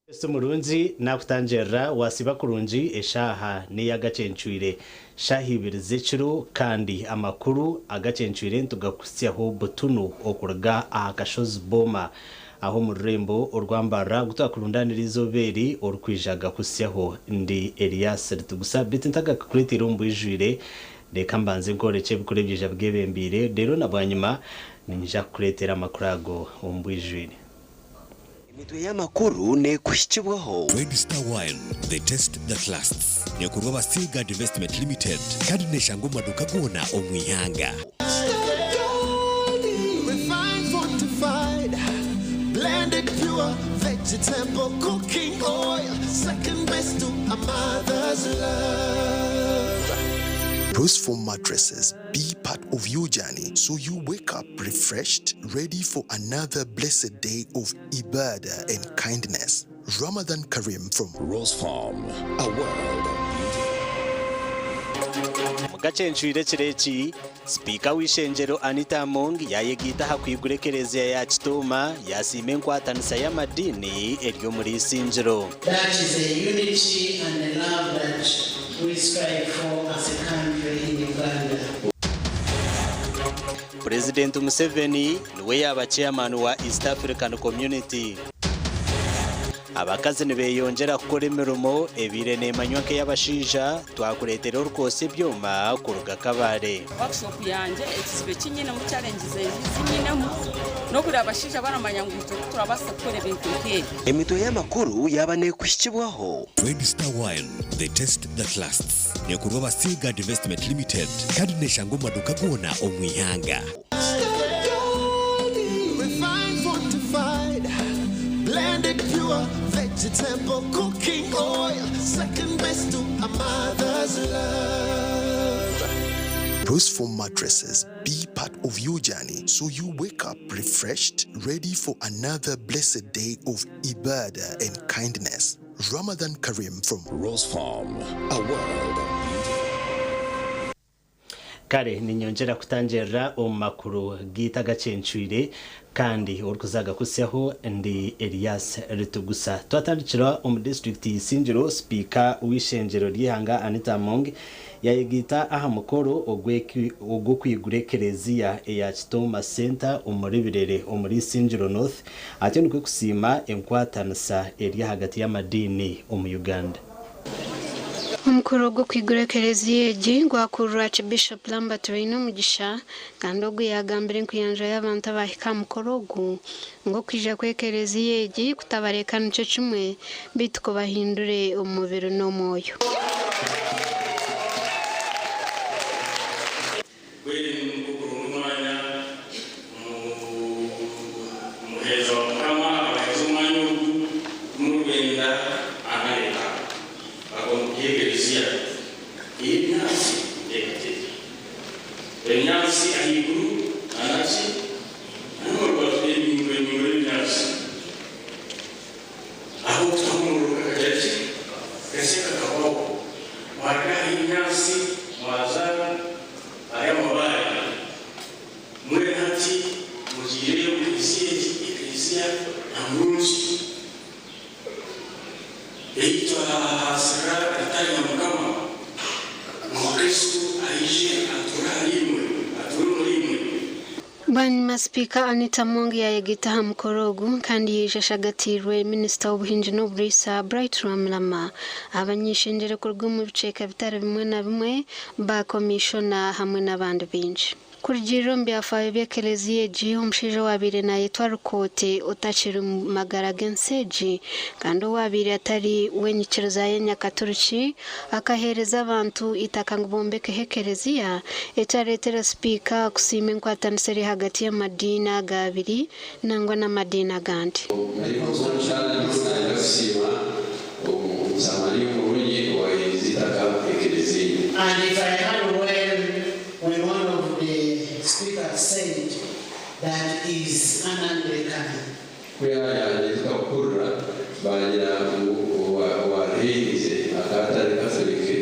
Kristo murungi nakutangirira wasiiba kurungi eshaaha n'eyagacencwire shaaha ibiri z'ekiro kandi amakuru agacencwire nitugakuhitsyaho butunu okuruga aha kashozi Boma aho omu rurembo orwa Mbarara agu twakurundaanira eizooba eri orikwija gakuhitsyaho. Ndi Elias Ritugusa beitu ntagakakureteire omu bwijwire reka mbanze nkworekye ebikuru ebiija byebembeire reero na bwanyima niinyija kukureetera amakuru ago omu bwijwire. Emitwe y'amakuru neekuhikibwaho. Red Star Wine, the taste that lasts. Neekorwa aba Seaguard Investment Limited kandi neeshangwa omu maduuka goona omu ihanga. Refined, fortified, blended pure vegetable cooking oil, second best to a mother's love. Bruce Foam mattresses be part of your journey so you wake up refreshed, ready for another blessed day of ibadah and kindness. Ramadan Kareem from Rose Farm, a world of beauty. Omugacencwire ekiro eki, Sipiika w'eishengyero Anita Among yaayegaita aha kwigura ekereziya ya Kitooma yaasiima enkwatanisa y'amadiini eri omuri Isingiro. That is a unity and a love that we strive for as a country in Uganda. Purezidenti Museveni niwe yaaba Chairman wa East African Community. Abakazi nibeyongyera kukora emirimo ebaire nemanywa nk'ey'abashaija, twakureetera orikwotsya ebyoma kuruga Kabale. Workshop yangye ekizibu eki nyinemu challenges ezi nyinemu n'okureba abashaija baramanya ngu itwe titurabaasa kukora ebintu nk'ebi. Emitwe y'amakuru yaaba neekuhikibwaho. Red Star Wine, the taste that lasts. Neekorwa aba Seaguard Investment Limited kandi neeshangwa omu maduuka goona omu ihanga. Refined, fortified, blended pure vegetable cooking oil, second best to a mother's love. Bruce Foam mattresses be part of your journey so you wake up refreshed, ready for another blessed day of ibadah and kindness. Ramadan Kareem from Rose Farm, a world of beauty. Kare ninyongyera kutangirira omu makuru gaitu agacencwire kandi orikuza kugakuhitsyaho ndi Elias Ritugusa. Twatandikira omu disiturikiti ya Isingiro, sipiika w'eishengyero ry'eihanga Anita Among yayegaita aha mukoro ogw'okwigura ekereziya eya Kitooma Centre omuri Birere omuri Isingiro North atyo nikwo kusiima enkwatanisa eri ahagati y'amadiini omu Uganda. Omukoro gw'okwigura ekereziya egi gwakurirwa Archbishop Lambert Bainomugisha kandi ogu yaagambire enkuyanja y'abantu abaahika aha mukoro ogu ngu okwija kw'ekereziya egi kutabareka nikyo kimwe beitu kubahindure omu mubiri n'omwoyo. Mbwenu nikwo kuronda omwanya, omuheereza wa Mukama abaheereza omwanya ogu ku murikwenda anareka akombuka ekereziya ey'ebinyaatsi nteekateeka ebinyaatsi ahaiguru nanaki n'omu rubaju ebingo ebingo y'ebinyaatsi aho okutaho omuriro kakagira ki kasya kakahwaho mwaruga aha y'ebinyaatsi mwaza Aya mabaare, mbwenu hati mugiireyo muhitsye egi eklezia nyamurungi ei twahaasirira ritari na Mukama, ngu Kristo aije atuure ahariimwe, atuure omuriimwe. Bwanyima Sipiika Anita Among yaayegaita aha mukoro ogu kandi yaija ashagatiirwe Minisita w'obuhingi n'oburiisa Bright Rwamirama, abany'eishengyero kuruga omu bicweka bitari bimwe na bimwe, ba komishona hamwe n'abandi baingi. Kurugiirira omu byafaayo by'ekereziya egi, omushaija owaabaire naayetwa Rukooti otakiri mu magara g'ensi egi kandi owaabaire atari w'enyikiriza y'enyakaturiki akaheereza abantu eitaka ngu bombekeho ekereziya ekyareetera sipiika kusiima enkwatanisa eri ahagati y'amadiini aga abiri nangwa n'amadiini agandi. And if I heard well when one of the speakers said that is an Anglican. Ku yaayandize tukakuhurira, baagira ngu owaariheirize akaba atari Katoliki,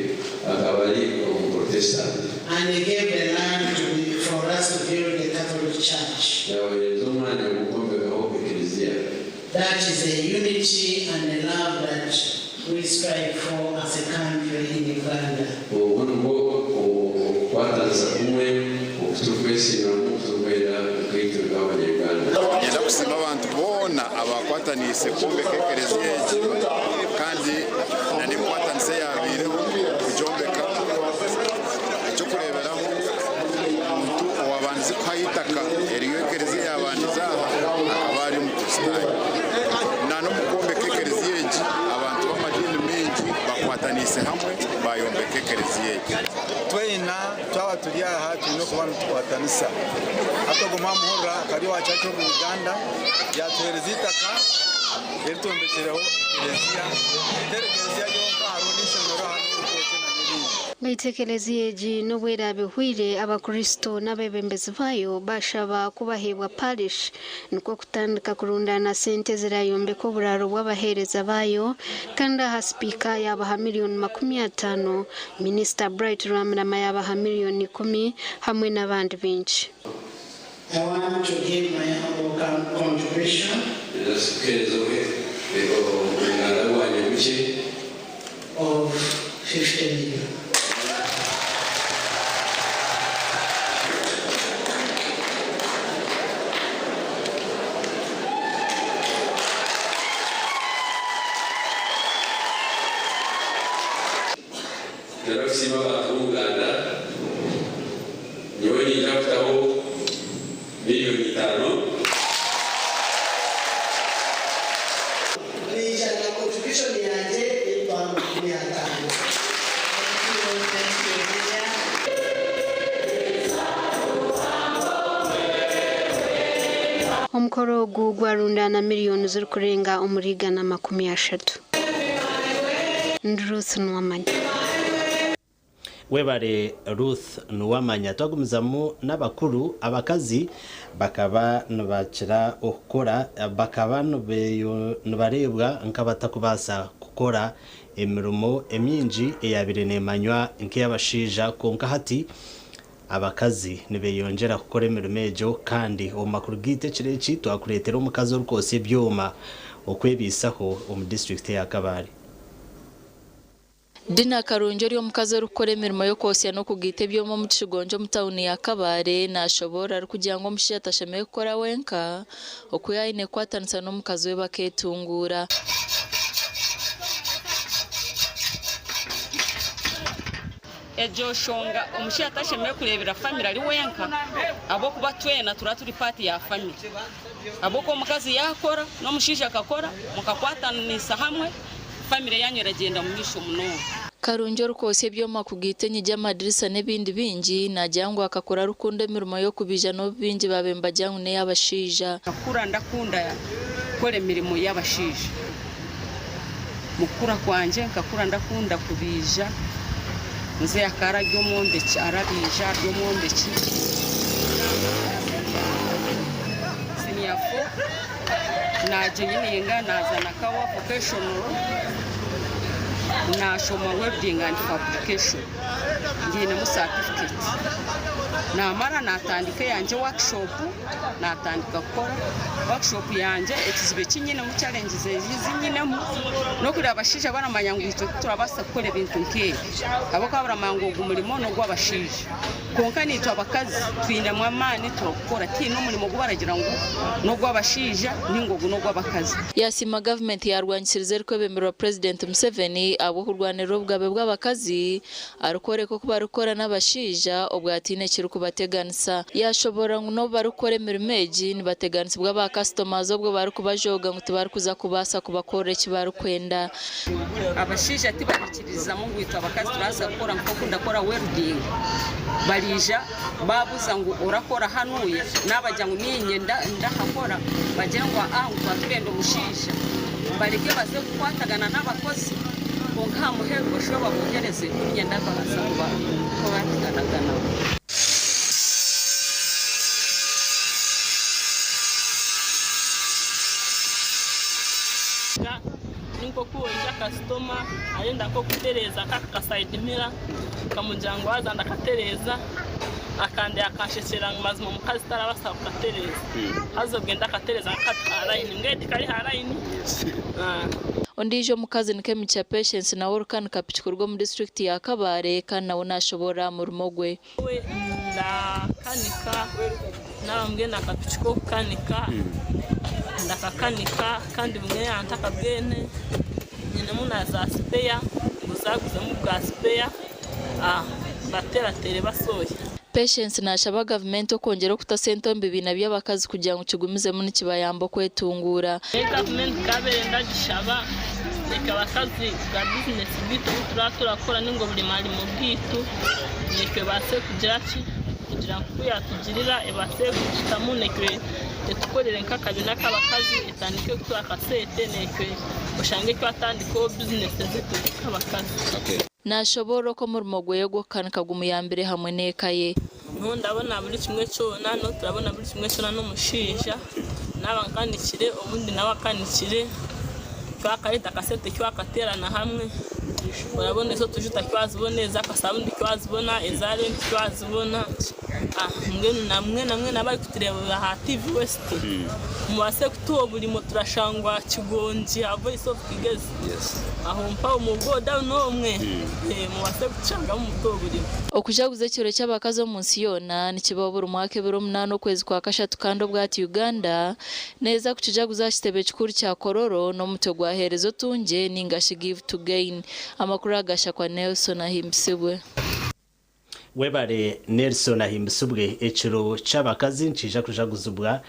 akaba ari Omuporotesitanti. And he gave the land to be, for us to build the Catholic Church. Yaabaheereza omwanya gw'okwombekaho ekereziya. That is the unity and the love that we strive for as a country in Uganda. Obwo nibwo okukwatanisa kumwe oku turikwesiimiramu oku turikwenda nkaitwe nk'Abanya-Uganda. Niinyenda kusiima abantu boona abaakwataniise kwombeka ekereziya egi kandi n'enkwatanisa eyaabaireho kugyombeka. Eky'okureeberaho, omuntu owaabandize kuhayo eitaka eri ekereziya yaabandize aha akaba ari Omukristaayo. N'omu kwombeka ekereziya egi, abantu b'amadiini maingi bakwataniise hamwe baayombeka ekereziya egi. Twena twaba turi aha twine okuba nitukwatanisa. Hati ogwo mwamuhurira akaba ari owa Church of Uganda yatuheereza eitaka eri twombekireho ekereziya. Teri kereziya yonka hariho n'eishomero hariho n'orutookye n'ebindi. Beitu ekereziya egi n'obu eraabe ehweire, Abakristo n'abeebembezi baayo baashaba ku baheebwa parish nikwo kutandika kurundaana sente eziraayombeke oburaaro bw'abaheereza baayo kandi aha sipiika yaabaha miriyoni 50, Minisita Bright Rwamirama yaabaha miriyoni ikumi hamwe n'abandi baingi. I want to give my humble contribution. Nitukuheereza omuganda gwangye mukye. Of 50 million. Narakusiima abantu b'Obuganda, nyowe niinyija kutaho miriyoni itaano. Naija na contribution yangye y'emitwaro 50. Omukoro ogu gwarundaana miriyoni zirikurenga omuri 130. Ndi Ruth Nuwamanya. Webare Ruth Nuwamanya. Twagumizamu n'abakuru, abakazi bakaba nibakira okukora bakaba nibareebwa nk'abatakubaasa kukora emirimo emingi eyabaire neemanywa nk'ey'abashaija kwonka hati abakazi nibeyongyera kukora emirimo egyo kandi omu makuru gaitu ekiro eki twakureetera omukazi orikwotsya ebyoma okwebaisaho omu disiturikiti eya Kabale. Dina Karungi ori omukazi orikukora emirimo y'okwosya n'okugaita ebyoma omu Kishigonjo omu tauni ya Kabale nashoboorora arikugira ngu omushaija tashemereire kukora wenka okwihaho aine kukwatanisa n'omukazi we baketunguura. Egyo nshonga omushaija tashemereire kureebera famire ari wenka ahabw'okuba twena turaba turi paati ya famire ahabw'okuba omukazi yaakora n'omushaija akakora mukakwatanisa hamwe famire yaanyu eragyenda omu maisho munonga. Karungi orikwotsya ebyoma kugaita enyigi amadirisa n'ebindi bingi naagira ngu akakura arikukunda emirimo y'okubaija n'obu baingi baabaire nibagira ngu n'ey'abashaija. Nkakura ndakunda kukora emirimo y'abashaija. Mukukura kwangye nkakura ndakunda kubaija. Mzee akaba ari omwombeki, arabaija ari omwombeki. Senior 4 najoyininga naaza Nakawa Vocational naashoma welding and fabrication ngiinemu certificate. Naamara naatandika eyangye workshop Naatandika kukora workshop yangye, ekizibu eki nyinemu, challenges ezi nyinemu, n'okureeba abashaija baramanya ngu itwe titurabaasa kukora ebintu nk'ebi ahabw'okuba baramanya ngu ogu murimo n'ogw'abashaija. Kwonka naitwe abakazi twinemu amaani turagukora, tihaine omurimo ogu baragira ngu n'ogw'abashaija nainga ogu n'ogw'abakazi. Yasiima gavumenti yaarwangisiriza erikwebemberwa Purezidenti Museveni ahabw'okurwanirira obugabe bw'abakazi arikworeka oku barikukora n'abashaija obwo hataine ekirikubareetera. kubateganisa. Yashoboorora ngu n'obu barikukora emirimo egi, nibateganisibwa ba kasitomazi obwo barikubajooga ngu tibarikuza kubaasa kubakorera eki barikwenda. Abashaija tibarikirizamu ngu itwe abakazi turabaasa kukora nk'oku ndakora welding. Bariija baabuuza ngu orakora hanuya? Naabagira ngu niinye ndahakora, bagire ngu aa ngu tuba turenda omushaija. Bareke baze kukwatagana n'abakozi kwonka aha muheru oshube baboohereze ku niinye ndabaasa kubatiganaga nabo. Ni nk'oku oija kasitoma arenda nk'okutereeza nk'aka ka sayidi mira, nkamugira ngu waaza ndakatereeza, akandeeba akanshekyerera ngu mazima omukazi tarabaasa kukatereeza. Haza obwe ndakatereeza nka kari ha layini, mbwenu tikari ha layini? Ondiijo omukazi ni Kemigisha Patience nawe orikukanika piki kuruga omu disiturikiti ya Kabale kandi nawe nashoboorora aha murimo gwe. Nyowe ndakanika naaba mbwenu akapiki k'okukanika ndakakanika kandi bumwe ntakabwene nyinemu na za sipeya nguzaguzemu bwa sipeya mbateratere basoya. Patience nashaba gavumenti okwongyera okuta sente omu bibiina by'abakazi kugira ngu kigumizemu nikibayamba okwetunguura. Gavumenti kabeire ndagishaba reka abakazi bwa bizinesi bwitu obu turaba turakora ninga oburimarimo bwitu Naitwe ebaase kugira ki? Kugira ngu ku yaatugirira ebaase kututamu naitwe etukorere nk'akabiina k'abakazi etandike kutuha akasente naitwe oshange twatandikaho bizinesi zaitu nk'abakazi. Naashoboorora oku omurimo gwe gw'okukanika gumuyambire hamwe n'eka ye. Nyowe ndabona buri kimwe kyona, nyowe turabona buri kimwe kyona n'omushaija, naaba nkanikire obundi nawe akanikire, twakareeta akasente twakateerana hamwe, orabona ezo tujuta twazibona, ez'akasabuni twazibona, eza renti twazibona, mbwenu namwe namwe abarikutureeba aha TV West mubaase kutuha oburimo turashangwa Kigongi aha Voice of Kigezi. Aho mpaho mu godown omwe mubaase kutushangamu mutuhe oburimo. Okujaguza ekiro ky'abakazi omu nsi yoona nikibaho buri mwaka ebiro omunaana okwezi kwa kashatu kandi obwati Uganda neeza kukijaguza aha kitebe kikuru kya Kololo n'omutwe gwa Heereza Otungye ningashi Give to Gain. Amakuru aga gashakwa Nelson Ahimbisibwe. Webare Nelson Ahimbisibwe, ekiro ky'abakazi nikiija kujaguzibwa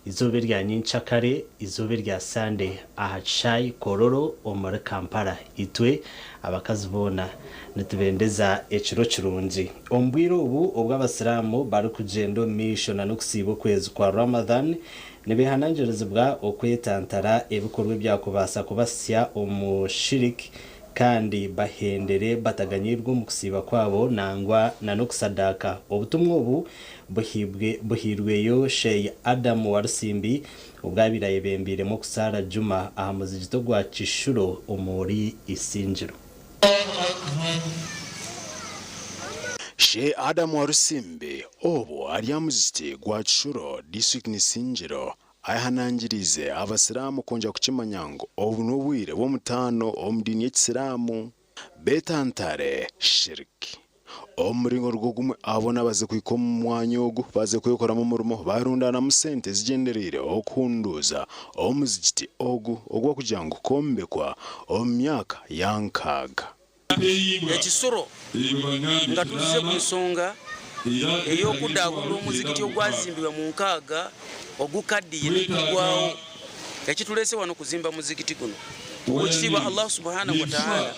eizooba erya nyenkyakare eizooba erya Sande aha kishaayi Kololo omuri Kampala. Itwe abakazi boona nitubendeza ekiro kirungi. Omu bwire obu obu abasiraamu barikugyenda omu maisho n'okusiiba okwezi kwa Ramadhan, nibehanangirizibwa okwetantara ebikorwa ebyakubaasa kubasya omu Shirik Kandi bahendere bataganyiirwe omu kusiiba kwabo nangwa na n'okusadaaka. Obutumwa obu buhaibwe buhairweyo Sheikh Adam Walusimbi obwabaire ayebembeiremu okusaara Juma aha muzigiti ogwa Kishuro omuri Isingiro. Sheikh Adam Walusimbi obu ari aha muzigiti gwa Kishuro, District Isingiro, Ayehanangiriize Abasiraamu kwongyera kukimanya ngu obu n'obwire bw'omutaano omu diini y'Ekisiraamu. Beetantare Shirk. Omu muringo nigwo gumwe, abo boona abaze kuhika omu mwanya ogu baze kwekoramu omurimo baarundaanamu sente ezigyendereire okuhunduuza omuzigiti ogu ogwakugira ngu kwombekwa omu myaka ya nkaaga. Ekisuro nga tuzze ku nsonga ey'okuddaabulula omuzikiti ogwazimbibwa mu nkaaga ogukaddiye ne gugwawo. Ekituleese wano kuzimba muzikiti guno. Oweekitiibwa Allah Subhanahu Wataala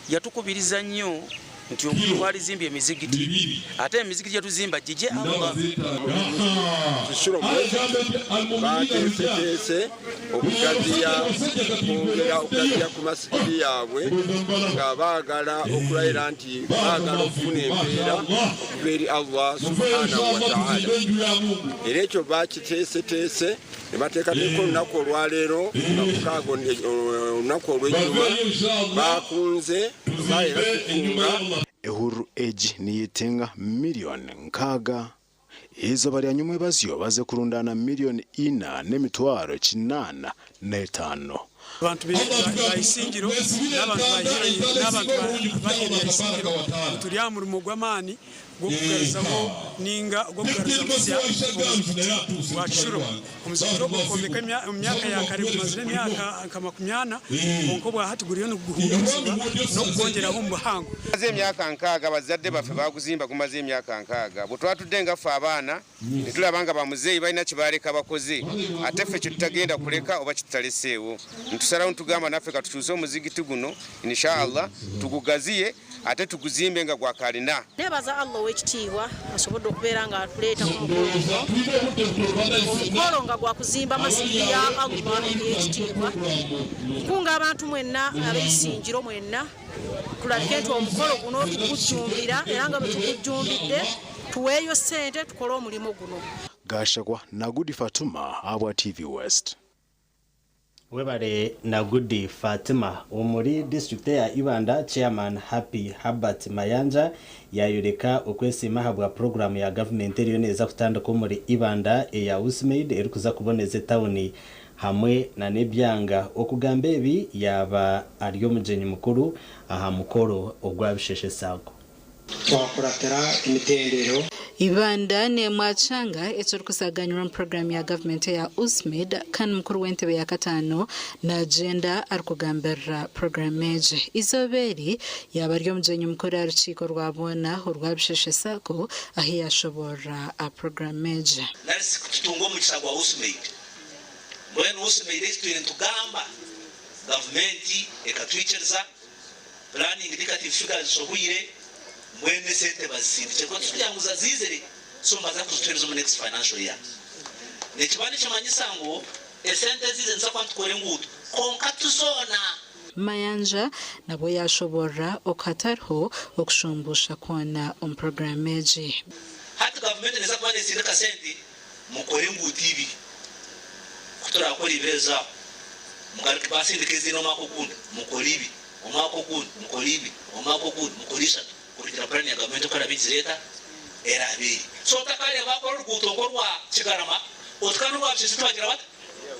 yatukubiriza nnyo nti twalizimbye emizikiti ate emizikiti gye tuzimba gigye Allah. Kishuro Mosque baateeseteese okugaziya okwongera okugaziya ku masigiri yaabwe nga baagala okulayira nti baagala okufuna empeera okuva eri Allah subhanahu wataala era ekyo bakiteeseteese ne bateekateeka olunaku olwaleero nga mukaaga olunaku olw'ejjuma baakunze oba era tukunga. Ehururu egi neyetenga miriyoni nkaaga. Eizooba rya nyomwebazyo baze kurundaana miriyoni ina n'emitwaro kinaana n'etaano. Abantu ba Isingiro n'abantu n'abantu b'aheeru ya Isingiro turi aha murimo gw'amaani gw'okugaruzaho ninga ogw'okugaruza busya omuzigiti gwa Kishuro. Omuzigiti ogu bakombeka omu myaka ya kare gumazire emyaka nka 40 kwonka obwa hati guriyo niguhunduuzibwa n'okugwongyeraho omu buhango. Gumaze emyaka nkaaga, bazadde baffe baaguzimba gumaze emyaka nkaaga. Bwe twatudde nga ffe abaana ne tulaba nga bamuzeeyi balina kye baaleka bakoze ate ffe kye tutagenda kuleka oba kye tutaleseewo. Nitusalawo nitugamba naffe katukyuse omuzigiti guno Insha Allah tugugaziye ate tuguzimbe nga gwa kalina. Nebaza Allah owekitiibwa asobodde okubeera nga atuleeta ku mukolo guno, omukolo nga gwa kuzimba masijidi ya Allah eyekitiibwa. Nkunga abantu mwenna ab'eisinjiro mwenna tulabike nti omukolo guno tugujjumbira era nga bwe tugujjumbidde tuweeyo ssente tukole omulimu guno. Gashakwa Nagudi Fatuma ahabwa TV West. Webare Nagudi Fatima. Omuri disiturikiti ya Ibanda, Chairman Happy Herbert Mayanja yayoreka okwesiima ahabwa puroguraamu ya gavumenti eriyo neeza kutandika omuri Ibanda eya USMAID erikuza kuboneza etawuni hamwe na n'ebyanga. Okugamba ebi yaaba ari omugyenyi mukuru aha mukoro ogwa Bisheshe Sacco. Twakuratira emitendero. Ibanda n'emwe aha kyanga ekirikusaganyirwa omu puroguraamu ya gavumenti eya USMID kandi mukuru w'entebe ya kataano naagyenda arikugambirira puroguraamu egi. Eizooba eri yaaba ari omugyenyi mukuru aha rukiiko rwa boona orwa Bisheshe Sacco ahu yaashoboorora aha puroguraamu egi. Nari si kututunga omugisha gwa USMAID. Mbwenu USMAID eki twine nitugamba gavumenti ekatwikiriza, planning indicative figures zishohwire, mbwenu esente bazisindikire kuba tikugira ngu zaziizire so nibaza kuzituheereza omu next financial year. Nikiba nikimanyisa ngu esente eziizire nituza kuba nitukora enguuto kwonka ti zoona. Mayanja nabwo yaashoboorora oku hatariho okushumbuusha kwona omu puroguraamu egi. Hati gavumenti neeza kuba neesindika sente mukore enguuto ibiri. Ku turaakore ibiri ezo aho, mugaruke baasindika ezindi omwaka ogundi mukore ibiri, omwaka ogundi mukore ibiri, omwaka ogundi mukore ishatu kurugiirira puraani ya gavumenti oku eraabe egizire eta? Eraabe eri. So otakareeba baakora oruguuto nk'orwa Kigarama oti kandi orwa Busese tibagira bata?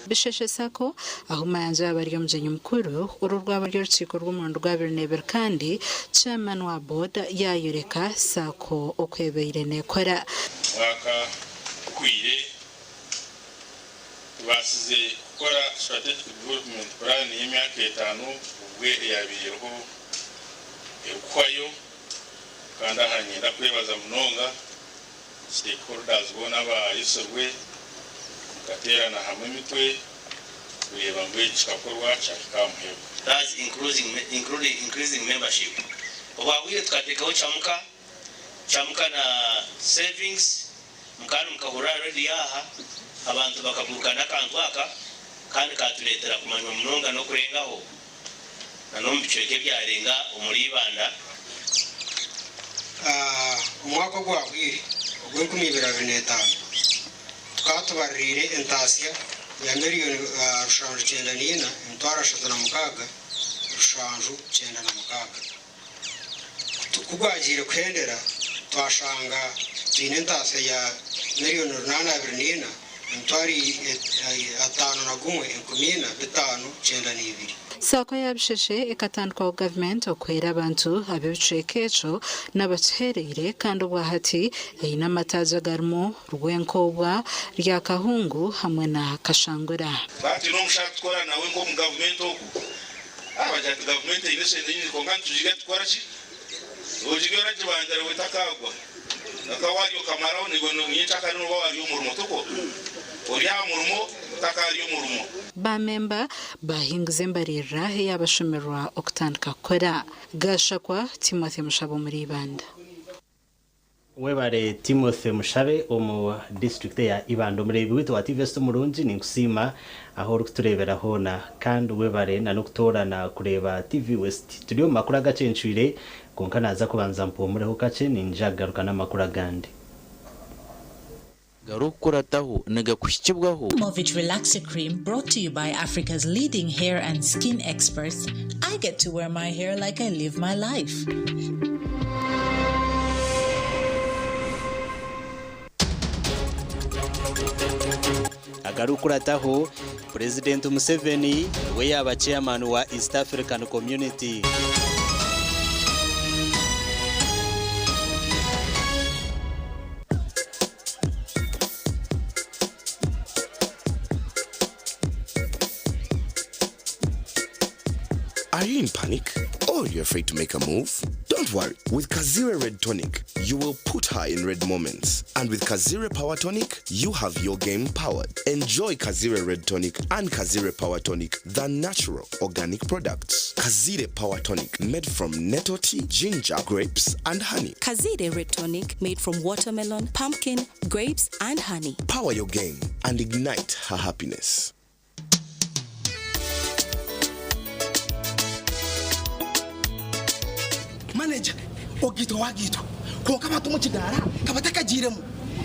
Bisheshe Sacco ahu Mayanja yaaba ari omugyenyi mukuru, oru rwaba ruri orukiiko rw'omurundi gwa abiri n'ebiri kandi Chairman wa board yaayoreka Sacco oku ebaire neekora. Omwaka oguhweire, tubaasize kukora Strategic Development Plan y'emyaka etaano obwe eyabaire eriho erikuhwayo kandi aha niinyenda kwebaza munonga stakeholders boona abayetsirwe mukateerana hamwe emitwe kureeba ngu eki kikakorwa kyahika aha muheru. Thus including increasing membership. Obwahwire tukateekaho Chamuka, Chamuka na Savings mukaba nimukahurira aha rediyo aha, abantu bakaguruka n'akantu aka kandi katureetera kumanywa munonga n'okurengaho na n'omu bicweka ebyarenga omuri Ibanda. Omwaka ogwahweire ogw'enkumi ibiri abiri n'etaano, tukaba tubaririire entaasya ya miriyoni rushanju kyenda n'eina emitwaro ashatu na mukaaga rushanju kyenda na mukaaga. Ku gwagiire kuhendera, twashanga twine entaasya ya miriyoni runaana abiri n'eina emitwaro ataano na gumwe enkumi ina bitaano kyenda n'eibiri. Saako ya Bisheshe ekatandikwaho gavumenti okuhwera abantu ab'ebicweka ekyo n'abakihereire kandi obwahati eine amataagi agarimu Rwenkoobwa, Ryakahungu hamwe na Kashangura. Bati n'omushaija tukora nawe nk'omu gavumenti oku. Bagira ati gavumenti eine esente nyingi kwonka nitugiga tukora ki? Ogiga oragibanja reero etakaagwa. Kwonka waarya okamaraho naiwe nyenkyakare nooba waarya omurimo tikwo? Ori aha murimo otakaarya omurimo. Baamemba baahinguza embariirira eyaabashomerwa okutandika kukora. Gashakwa Timothy Mushabe omuri Ibanda. Webare Timothy Mushabe omu disiturikiti eya Ibanda. Omureebi waitu wa TV West omurungi ninkusiima ahu orikutureebera hoona kandi webare na n'okutoorana kureeba TV West. Turi omu makuru agacencwire kwonka naaza kubanza mpuumureho kakye niinyija kugaruka n'amakuru agandi. Garikukurataho nigakuhikibwaho. Movit Relaxer Cream brought to you by Africa's leading hair and skin experts. I get to wear my hair like I live my life. Akarikukurataho, Purezidenti Museveni niwe yaaba Chairman wa East African Community. Are you in panic? Or you're afraid to make a move? Don't worry. With Kazire Red Tonic, you will put her in red moments. And with Kazire Power Tonic, you have your game powered. Enjoy Kazire Red Tonic and Kazire Power Tonic, the natural organic products. Kazire Power Tonic, made from nettle tea, ginger, grapes, and honey. Kazire Red Tonic made from watermelon, pumpkin, grapes, and honey. Power your game and ignite her happiness. Manager ogaitwa wagaitwa kwonka abantu omu kidaara kabatakagiiremu,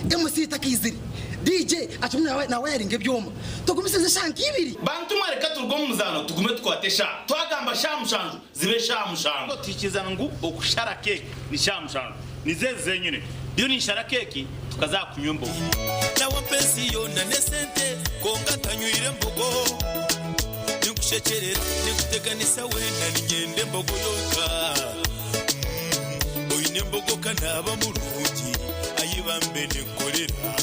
MC takaizire, DJ akirimu nawayaringa ebyoma. Tugumisirize eshaaha nka ibiri. Bantu mwe reka turuge omu muzaano tugume tukwate eshaaha. Twagamba shaaha mushanju zibe eshaaha mushanju. Tuhikirizana ngu okushara keeki ni shaaha mushanju. Nizo ezi zenyine. Ndiyo ninshara keeki tukaza aha kunywa embogo. Nawe mpa ensi yoona n'esente kwonka ntanywire mbogo. Ninkushekyerera, ninkuteganisa weena niinyenda embogo yonka. Oine embogo ka naaba murungi, ayi bambe ninkukorera.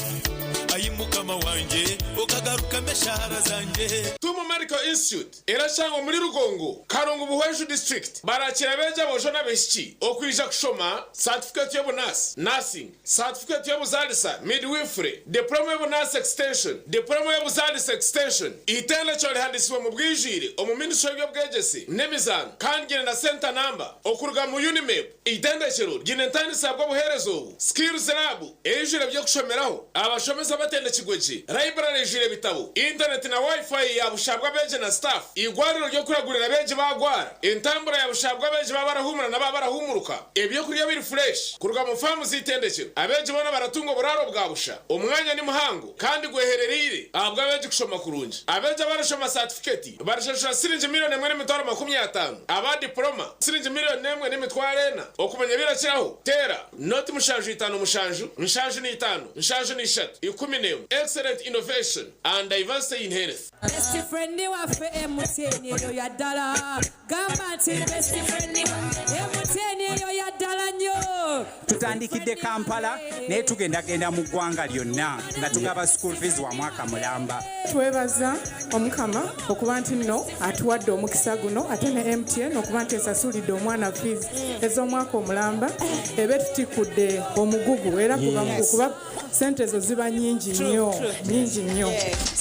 Ayi Mukama wangye, okagarukamu eshaara zangye. Tumu Medical Institute erashangwa omuri Rugongo, Karungu Buhweju District. Barakira abeegi aboojo n'abaishiki okwija kushoma satifikeeti y'obunaasi, Nursing, satifikeeti y'obuzaalisa, Midwifery, Diploma y'obunaasi Extension, Diploma y'obuzaalisa Extension. Eitendekero rihandisibwe omu bwijwire omu Ministry y'eby'obwegyese n'emizaano kandi ryine na centre number okuruga mu UNIMEB. Eitendekero ryine entandisa ahabw'obuheereza obu, Skills Lab eijwire eby'okushomeraho, abashomesa batendekirwe gye, library eijwire ebitabo, intaneti na Wi-Fi ya busha ahabw'abeegi na staff, eigwariro ry'okuragurira abeegi baagwara, entambura ya busha ahabw'abeegi baaba barahuumura na baaba barahuumuruka, ebyokurya biri fureshi kuruga mu faamu z'eitendekero. Abeegi boona baratunga oburaaro bwa busha. Omwanya ni muhango kandi gweherereire ahabw'abeegi kushoma kurungi. Abeegi abarashoma saatifiketi barashashura siringi miriyoni emwe n'emitwaro 50, aba dipuloma siringi miriyoni emwe n'emitwaro ena. Okumanya ebirakiraho, teera noti 7 57 73 11. Excellent innovation and diversity in health. Best friend waffe MTN eyo ya ddala. Gamba nti best friend MTN eyo ya ddala nnyo. Tutandikidde Kampala naye tugendagenda mu ggwanga lyonna nga tugaba school fees wa mwaka mulamba. Twebaza Omukama okuba nti nno atuwadde omukisa guno ate ne MTN okuba nti esasulidde omwana fees ez'omwaka omulamba ebe tutikkudde omugugu era kuba kuba sente ezo ziba nnyingi nnyo nnyingi nnyo.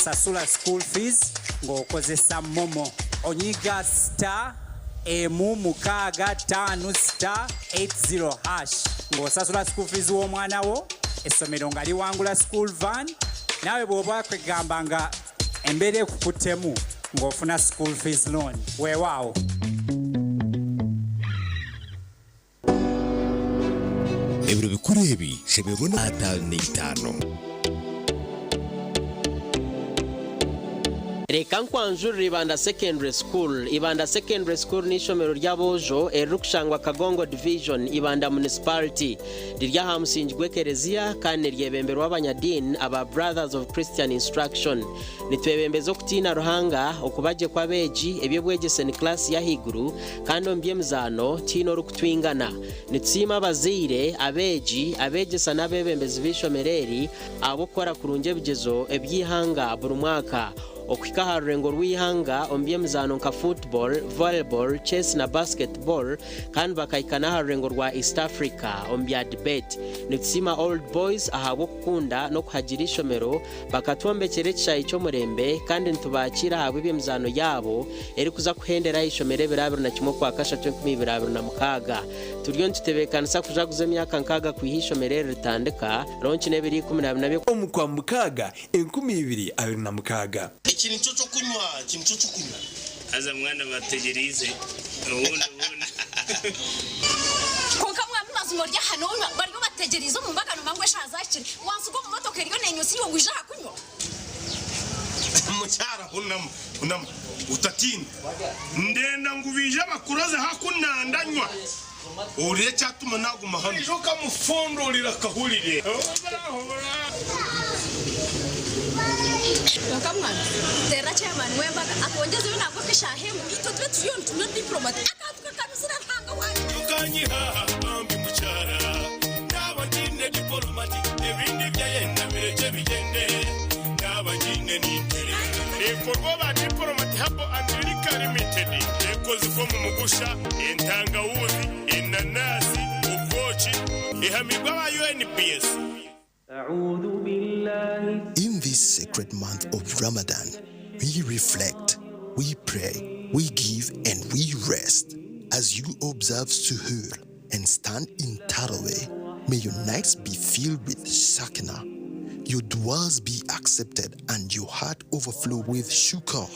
Sasula school fees ng'okozesa MoMo. Onyiga star 1 6 5 star 80 hash ng'osasula school fees w'omwana wo, essomero nga liwangula school van. Naawe bw'oba kwegamba nga embeera ekukuttemu ng'ofuna school fees loan. Weewaawo. Ebiro bikuru ebi shemererwa na 55. Reka nkwanjurire Ibanda Secondary School. Ibanda Secondary School n'eishomero ry'aboojo eririkushangwa Kagongo Division, Ibanda Municipality. Riri aha musingi gw'ekereziya kandi niryebemberwa abanyadiini aba Brothers of Christian Instruction. Nitwebembeza okutiina Ruhanga, okuba gye kw'abeegi, eby'obwegyese ni kilaasi y'ahaiguru kandi omu by'emizaano tihaine orikutwingana. Nitusiima abazaire, abeegi, abeegyesa n'abeebembezi b'eishomero eri ahabw'okukora kurungi ebigyezo eby'eihanga buri mwaka. Okuhika aha rurengo rw'eihanga omu by'emizaano nka football, volleyball, chess na basketball kandi bakahika n'aha rurengo rwa East Africa omu bya debate. Nitusiima Old Boys ahabw'okukunda n'okuhagira eishomero bakatwombekyera ekishaayi ky'omurembe kandi nitubakiira ahabw'eby'emizaano yaabo erikuza kuhendera aha ishomero ebiro 21 Okwakashatu 2026. Turiyo nitutebeekanisa kujaguza emyaka nkaaga kwiha eishomero eri ritandika, ronki n'ebiro 14 Omu Kwamukaaga 2026. Eki nikyo ky'okunywa, eki nikyo ky'okunywa. Haza mwana bategyereize obundi obundi. Kwonka mwami mazima ori aha nonywa bariyo bategyereize omu mbaga nomanya ngu eshaaha zahikire wansiga omu motoka eriyo nenywa iwe ngu ija aha kunywa. Mukyara hunama, hunama otatiina. Ndenda ngu baije bakuroze haku nandanywa ohurire ekyatuma naguma hanu. Oija okamufondorera akahurire. Kwonka mwana, teerera chairman w'embaga atwongyezeyo nangwa nk'eshaaha emwe itwe tube turiyo nitunywa diplomat akantu kakanuzire Ruhanga wangye. Tukanyiha bambi mukyara naba ngiine diporomati ebindi byayenda birekye bigyende naba ngiine ninterera. Ekorwa ba Diplomat Herbal and Liquor Limited ekozibwa omu mugusha, entangawuzi, enanasi, obwoki, ehamibwe aba UNBS. In this sacred month of Ramadan, we reflect, we pray, we give, and we rest. As you observe Suhoor and stand in Taraweh, may your nights be filled with sakina, your duas be accepted, and your heart overflow with shukr.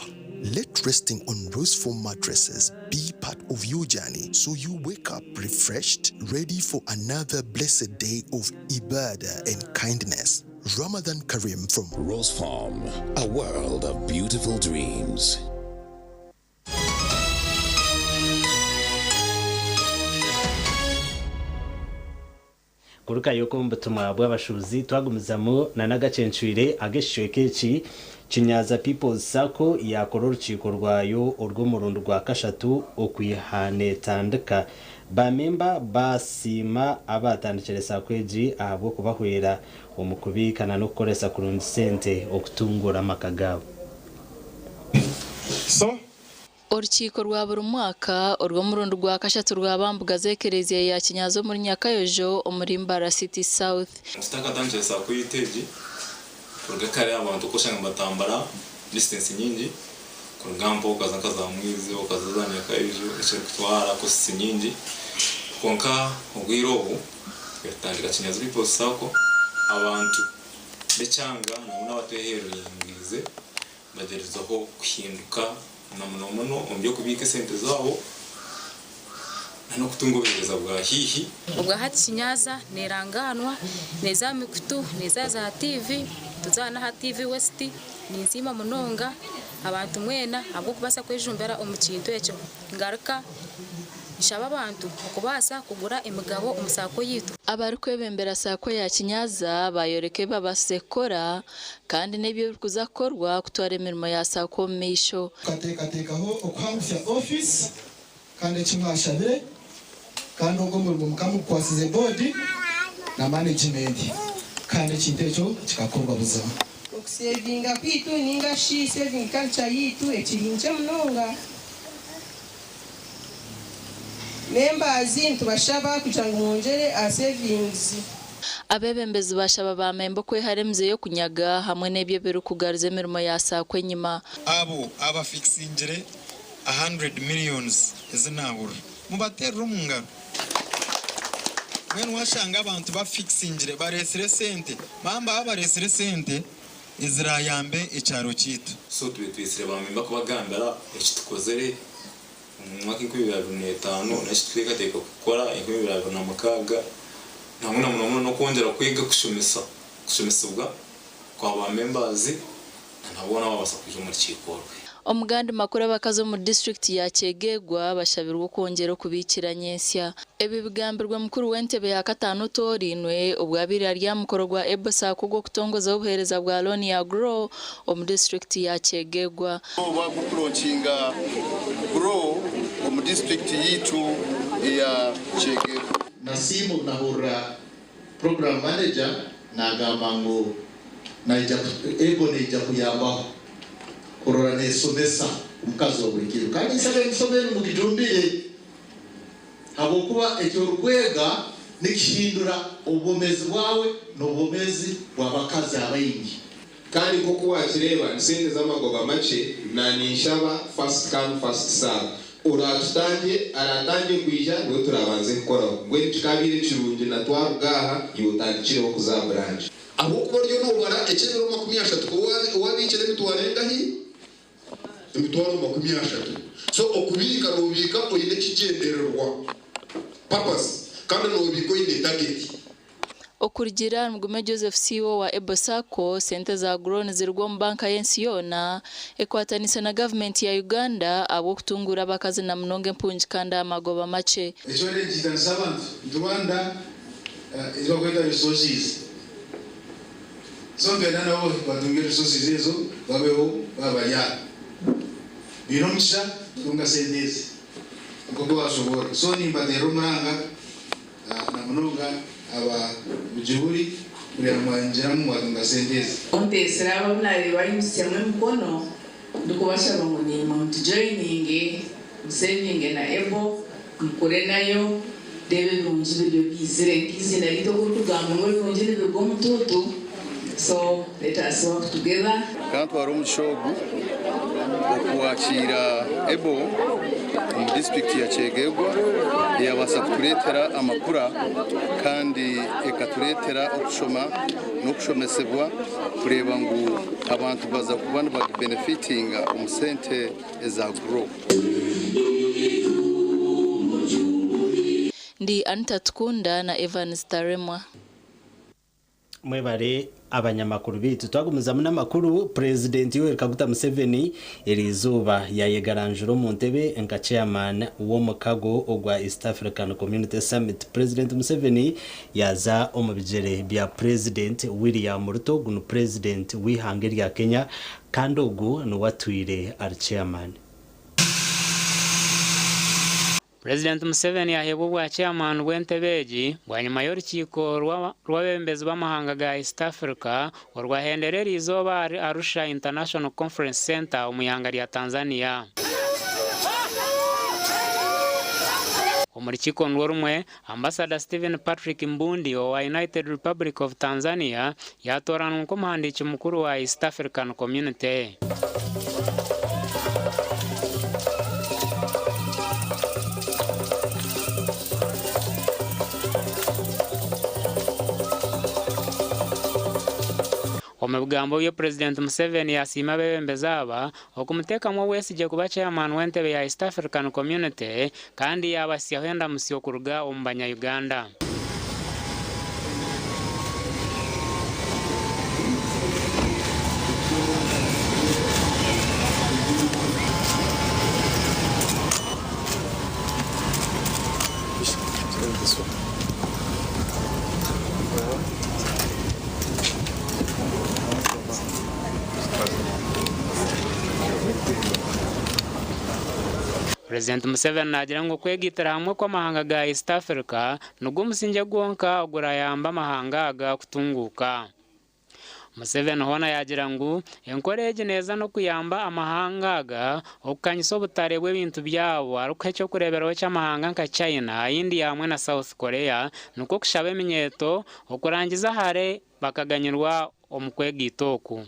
Let resting on roseful mattresses be part of your journey so you wake up refreshed, ready for another blessed day of ibadah and kindness. Ramadan Kareem from Rose Farm, a world of beautiful dreams. Kurukayo omu butumwa bw'abashuubuzi twagumizamu na n'agacencwire ag'ekicweka eki Kinyaza People's Sacco yaakora orukiiko rwayo orw'omurundi gwa kashatu okwiha neetandika. Baamemba baasiima abaatandikire Sacco egi ahabw'okubahwera omu kubiika na n'okukoresa kurungi sente okutunguura amaka gaabo. Orukiiko rwa buri mwaka orw'omurundi gwa kashatu rwaba mbuga z'ekereziya ya Kinyaza omuri Nyakayojo omuri Mbarara City South. Tutakatandikire Sacco yaitu egi, kuruga kare abantu okashanga nibatambura distance nyingi kuruga mpa okaza nka za Mwizi okaza za Nyakayojo ekirikutwara costs nyingi kwonka obwire obu tukatandika Kinyazi People's Sacco abantu b'ekyanga nangwa n'abatweherereriize bagyerezaho kuhinduka na muno muno omu by'okubiika esente zaabo na n'okutunga obuheereza bwa haihi. Obwa hati Kinyaza nerangaanwa, neeza aha mikutu, neeza aha za TV, tuza n'aha TV West. Ninsiima munonga abantu mwena ahabw'okubaasa kwejumbira omu kintu ekyo. Ngaruka nshaba abantu okubaasa kugura emigabo omu Sacco yaitu. Abarikwebembera Sacco ya Kinyaza bayoreka ebi babaasize kukora kandi n'ebi ebirikuza kukorwa kutwara emirimo ya Sacco omu maisho. Tukateekateekaho okuhangusya ofiisi kandi eki mwashabire kandi ogwo omurimo mukaba mugukwasize boodi na manegimenti kandi ekintu ekyo kikakorwa buzima. Okusevinga kwaitu ninga shi saving culture yaitu ekiri nkye munonga. Members nitubashaba kugira ngu mwongyere aha savings. Abeebembezi baashaba baamemba okwehara emize y'okunyaga hamwe n'ebyo ebirikugaruza emirimo ya Sacco enyima. Abo abafikisingire 100 millions ezi naahurira mubateerere omu ngaro. Mbwenu waashanga abantu bafikisingire bareetsire esente, bamba baaba bareetsire esente eziraayambe ekyaro kyaitu. So tube twitsire baamemba kubagambira eki tukozire omu mwaka 2025 n'eki tukuteekateeka kukora 2026 nangwa na muno muno n'okwongyera kwega kushomesa kushomesibwa kwa ba members na na boona ababaasa kwija omu rukiiko orwe. Omu gandi makuru abakazi omu disiturikiti ya Kyegegwa bashabirwe okwongyera okubiikira nyensya. Ebi bigambirwe mukuru w'entebe ya kataano otoorainwe obwo abaire ari aha mukoro gwa Ebosac ogw'okutongozaho obuheereza bwa looni ya Grow omu disiturikiti ya Kyegegwa. Oba gw'okulonkinga Grow omu disiturikiti yaitu eya Kyegegwa. Nasiima obu nahurira Program Manager nagamba ngu naija ego neija kuyambaho kurora nesomesa omukazi wa buli kiro. Kandi nsaba emisomo enu mugijumbire habwokuba eki orukwega nikihindura obwomezi bwawe n'obwomezi bw'abakazi abaingi. Kandi nk'oku waakireeba ni sente z'amagoba makye na ninshaba first come first serve. Oraatutangye, araatangye kwija niwe turaabanze kukoraho. Mbwenu kikaabaire kirungi na twaruga aha iwe otandikireho kuza aha branch. Ahabw'okuba oriyo noobara eky'ebiro 30, ku wabiikire emitwaro engahi? Emitwaro 30. So okubiika noobiika oine ekigyendererwa, purpose, kandi noobiika oine target. Okurugiirira ahari Mugume Joseph CEO wa Ebo Sacco, sente za Grow niziruga omu banka y'ensi yoona ekwataniise na gavumenti ya Uganda ahabw'okutunguura abakazi na munonga empungi kandi aha magoba makye. Ekyorekyo nikihiganisa abantu nti Rwanda ezi barikweta resources. So nitwenda nabo batunge resources ezo babeho baaba bari aha. Baine omugisha kutunga sente ezi nk'oku bashoboorora. So nimbateerera omuranga na munonga aba Bugiburi kureba ngu mwayongyeramu mwatunga sente ezi. Nteesire abo abu naareeba baimutsyamu emikono ndikubashaba ngu naimwe mutujoyininge, musevinge na Able, mukure nayo, reeba ebirungi biriyo biizire nk'eiziina ryaitu oku ririkugamba ngu ebirungi nibiruga omu tuutu, so let us work together. Kantwara omugisha ogu okwakiira Able omu disiturikiti ya Kyegegwa eyabaasa kutureetera amakura kandi ekatureetera okushoma n'okushomesebwa kureeba ngu abantu baza kuba nibabenefitinga omu sente eza Grow. Ndi Anita Tukunda na Evans Taremwa. Mwebare abanyamakuru baitu. Twagumizamu n'amakuru, Purezidenti Yoweri Kaguta Museveni eriizooba yayegaranjura omu ntebe nka Chairman w'omukago ogwa East African Community Summit. Purezidenti Museveni yaaza omu bigyere bya Purezidenti William Ruto, ogu ni Purezidenti w'eihanga erya Kenya kandi ogu niwe atwire ari Chairman. Purezidenti Museveni yaheebwa obwa Chairman bw'entebe egi bwanyima y'orukiiko rw'abeebembezi b'amahanga ga East Africa orwahendera eriizooba ahari Arusha International Conference Centre omu ihanga rya Tanzania. Omu rukiiko nirwo rumwe, Ambasada Stephen Patrick Mbundi owa United Republic of Tanzania yaatooranwa nk'omuhandiiki mukuru wa East African Community. Omu bigambo bye, Purezidenti Museveni yaasiima abeebembezi aba okumuteekamu obwesigye kuba Chairman w'entebe ya East African Community kandi yaabahitsyaho endamutsyo kuruga omu banya Uganda. Purezidenti Museveni naagira ngu okwegaitira hamwe kw'amahanga ga East Africa nigwo musingye gwonka ogurayambe amahanga aga kutunguuka. Museveni hoona yaagira ngu enkora egi neeza n'okuyamba amahanga aga okukanyisa obutare bw'ebintu byabo arikuha eky'okureeberaho ky'amahanga nka China, India hamwe na South Korea nikwo kushaba eminyeeto okurangiza hare bakaganyirwa omu kwegaita oku.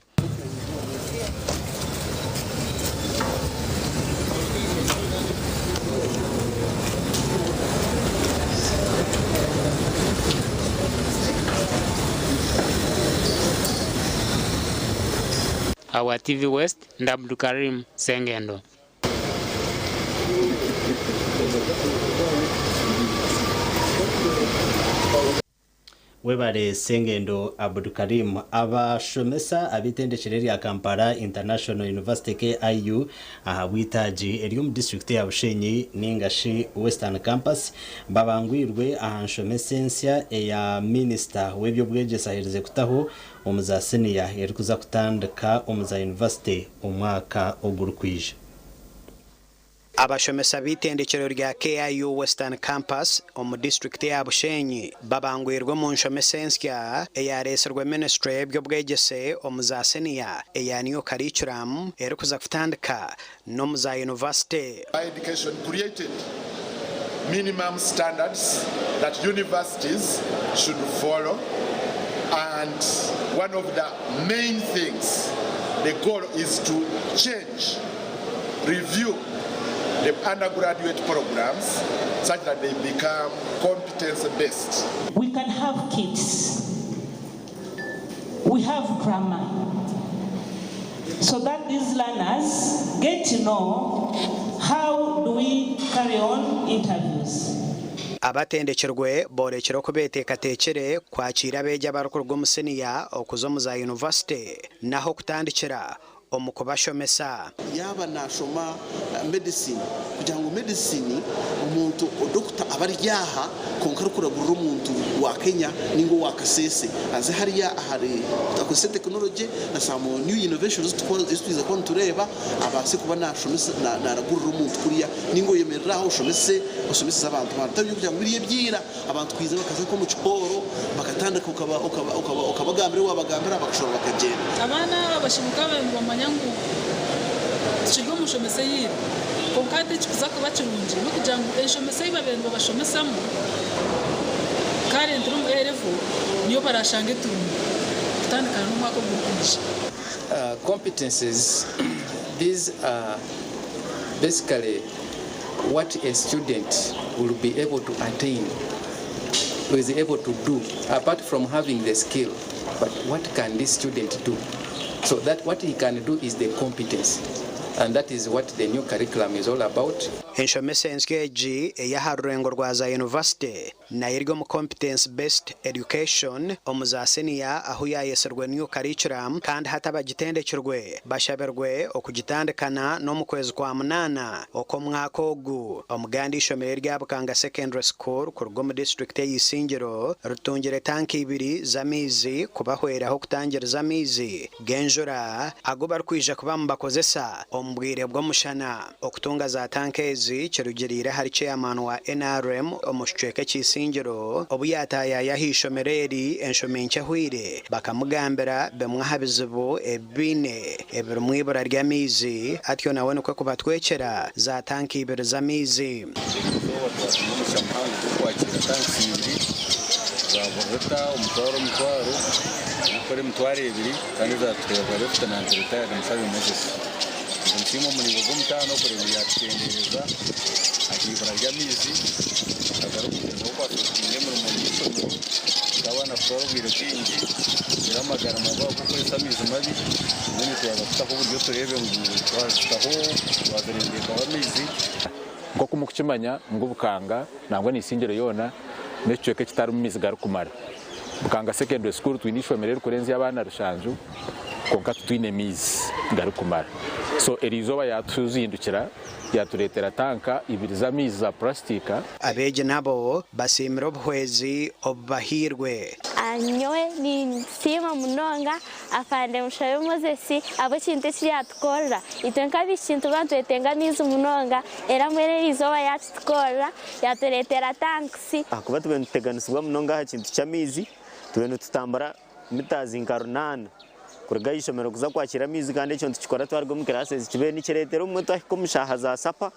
Awa TV West, ndi Abdukarim Sengendo. Webare Sengendo Abdukarim. Abashomesa ab'eitendekyero erya Kampala International University, KIU, ahabw'eitaagi eri omu disiturikiti ya Bushenyi ninga shi Western Campus babangwirwe aha nshomesa ensya eya minisita w'eby'obwegyese aherize kutaho omu za siniya erikuza kutandika omu za yunivasite omwaka ogurikwija. Abashomesa b'eitendekyero rya KIU Western Campus omu disiturikiti eya Bushenyi babangwirwe omu nshomesa ensya eyareetsirwe minisiture y'eby'obwegyese omu za siniya eya New Curriculum erikuza kutandika n'omu za yunivasite. Education created minimum standards that universities should follow and one of the main things the goal is to change review the undergraduate programs such that they become competence based. We can have kits. We have grammar. So that these learners get to know how do we carry on interviews. Abatendekirwe boorekire oku beeteekateekire kwakiira abeegi abarikuruga omu siniya okuza omu za yunivasite n'ah'okutandikira. omu kubashomesa. Yaaba naashoma medicine, kugira ngu medicine omuntu doctor abe ari aha kwonka arikuragurira omuntu wa Kenya ninga owa Kasese aze hariya ahari akozese technology na some new innovations ezi twija kuba nitureeba abaase kuba nashomesa naragurira omuntu kuriya ninga oyemerere aho oshomese oshomeseze abantu bitari kugira ngu biriya ebyira abantu kwiza bakaza nk'omu kihooro bakatandika okabagambira ebi wabagambira bakashora bakagyenda. Abaana aba bashemereire kuba nibamanya ngu tukiri omu nshomesa eya ira kwonka hati ekirikuza kuba kirungi n'okugira ngu enshomesa ei babaire nibabashomesamu currently omu A-level niyo barashange turimu kutandikana n'omwaka ogurikwija. Competencies, these are basically what a student will be able to attain, is able to do, apart from having the skill, but what can this student do? So that what he can do is the competence, and that is what the new curriculum is all about. Enshomesa ensya egi ey'aha rurengo rwa za yunivasite nayo eri omu Competence Based Education omu za siniya ahu yaayetsirwe New Curriculum kandi hati abagitendekirwe bashabirwe okugitandikana n'omu kwezi kwa munaana okw'omwaka ogu. Omuganda eishomero erya Bukanga Secondary School kuruga omu disiturikiti ey'Isingiro ritungire tanka ibiri z'amaizi kubahweraho kutangiriza amaizi g'enjura agu barikwija kuba nibakozesa omu bwire bw'omushana. Okutunga za tanka ezi kirugiriire ahari Chairman wa NRM omu kicweka eky'Isingiro obu yataayaaya aha ishomero eri enshoma enkye ehweire bakamugambira bimwe aha bizibu ebi baine ebirimu eibura ry'amaizi atyo nawe nikwo kubatwekyera za tanka ibiri z'amaizi. Eriizooba twatunga omugisha muhango gw'okwakiira tanks ibiri za buri rita omutwaro omutwaro zirikukora emitwaro ebiri kandi ezatuheebwa Lieutenant Retired Mushabe Moses. Nimusiima omuringo gw'omutaano kureeba ngu yatukyendeereza aha ibura ry'amaizi agarikugyezaho kuaffectinga emirimo y'eishomero nk'abaana kutwara obwire bwingi kugira amagara mabi ahabw'okukoresa amaizi mabi. Mbwenu twaza kutaho oburyo tureebe ngu twazitaho twazirembeekaho amaizi. Nk'oku murikukimanya ngu Bukanga nangwa n'Isingiro yoona n'ekicweka ekitarimu maizi garikumara. Bukanga Secondary School twine eishomero eririkurenzya abaana rushanju kwonka titwine maizi garikumara. So eriizooba yatuzindukira yatureetera tanka ibiri z'amaizi za purasitika. Abeegi nabo basiimire obuhwezi obubahairwe. Nyowe ninsiima munonga Afande Mushabe Moses ahabw'ekintu eki yaatukorera. Itwe nk'abaishiki nituba nitwetenga amaizi munonga era mbwenu eri izooba yaakitukorera yaatureetera tankisi. Ahakuba tube nituteganisibwa munonga aha kintu ky'amaizi, tube nitutambura mitaazi nka runaana kuruga aha ishomero kuza kwakira amaizi kandi ekyo nitukikora twaruga omu classes kibaire nikireetera obumwe twahika omu shaaha za sapa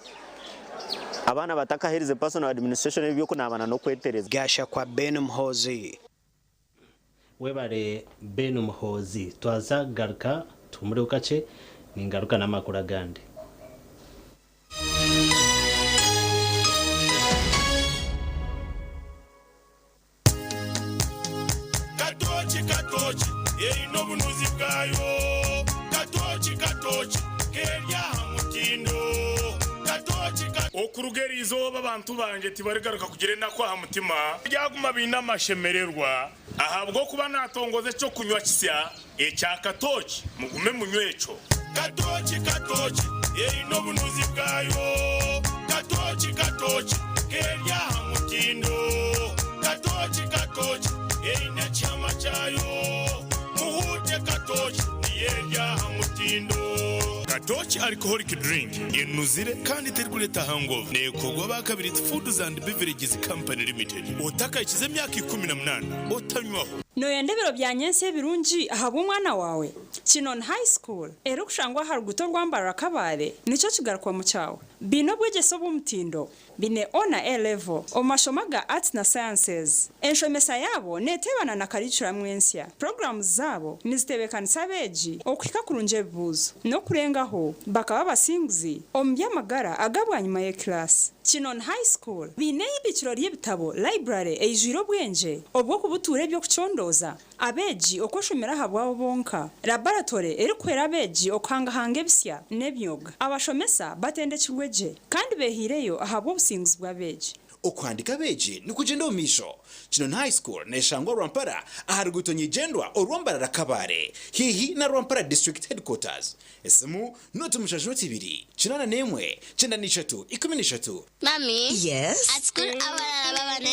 abaana batakaherize personal administration eby'okunaaba n'okwetereza. Gashakwa Ben Muhoozi. Webare Ben Muhoozi. Twaza kugaruka tuhumureho kakye ningaruka n'amakuru agandi. Katooki katooki eine obunuzi bwayo Katooki katooki keri aha mutindo Katooki ka. Okuruga eri izooba abantu bangye tibarigaruka kugira enaku aha mutima, baryaguma baine amashemererwa, ahabw'okuba naatongoza eky'okunywa kisya ekya katooki, mugume munywe ekyo. Katooki katooki eine obunuzi bwayo Katooki katooki keri aha mutindo Katooki katooki eine ekihama kyayo Muhuute katooki niyo eri aha mutindo. Katooki Alcoholic Drink enuzire kandi terikureeta hangover neekorwa aba Kabiriiti Foods and Beverages Company Limited. Otakahikize emyaka 18 otanywaho. Nooyenda ebiro bya nyentsya ebirungi ahabw'omwana waawe? Kinoni High School erikushangwa aha ruguuto orwa Mbarara Kabale nikyo kigarukwamu kyawe. Baine obwegyese obw'omutindo, baine O na A level omu mashomo aga Arts na Sciences. Enshomesa yaabo neteebana na karicuramu ensya. Puroguraamu zaabo nizitebeekanisa abeegi okuhika kurungi ebibuuzo n'okurengaho bakaba abasinguzi omu by'amagara aga bwanyima y'ekilaasi. Kinoni High School baine eibikiro ry'ebitabo, library, eijwire obwengye obw'okubutuura eby'okucondooza, abeegi okweshomera ahabwabo bonka, laboratory erikuhwera abeegi okuhangahanga ebisya n'emyoga. Abashomesa batendekirwe gye kandi behaireyo ahabw'obusinguzi bw'abeegi. Okuhandiika abeegi nikugyenda omu maisho. Kinoni High School neshangwa Rwampara aha ruguuto nyigyendwa orwa Mbarara Kabale haihi na Rwampara District Headquarters. Esimu, 072 81 93 13. Mummy. Yes? At school abalala baba ne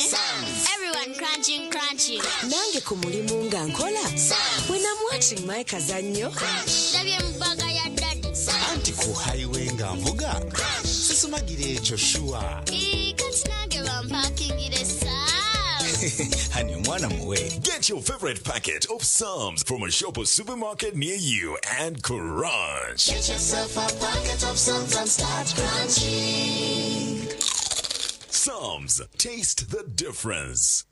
Everyone crunching crunching. Nange ku mulimu nga nkola. When I'm watching my kazannyo. Ndabye mu bbaga ya daddy. Anti ku highway nga nvuga sisumagira ekyo shuwa. Ii, kati nange bampakingire Sam's. Hani omwana muwe. Get your favorite packet of Psalms from a shop or supermarket near you and crunch. Get yourself a packet of Psalms and start crunching. Psalms, taste the difference.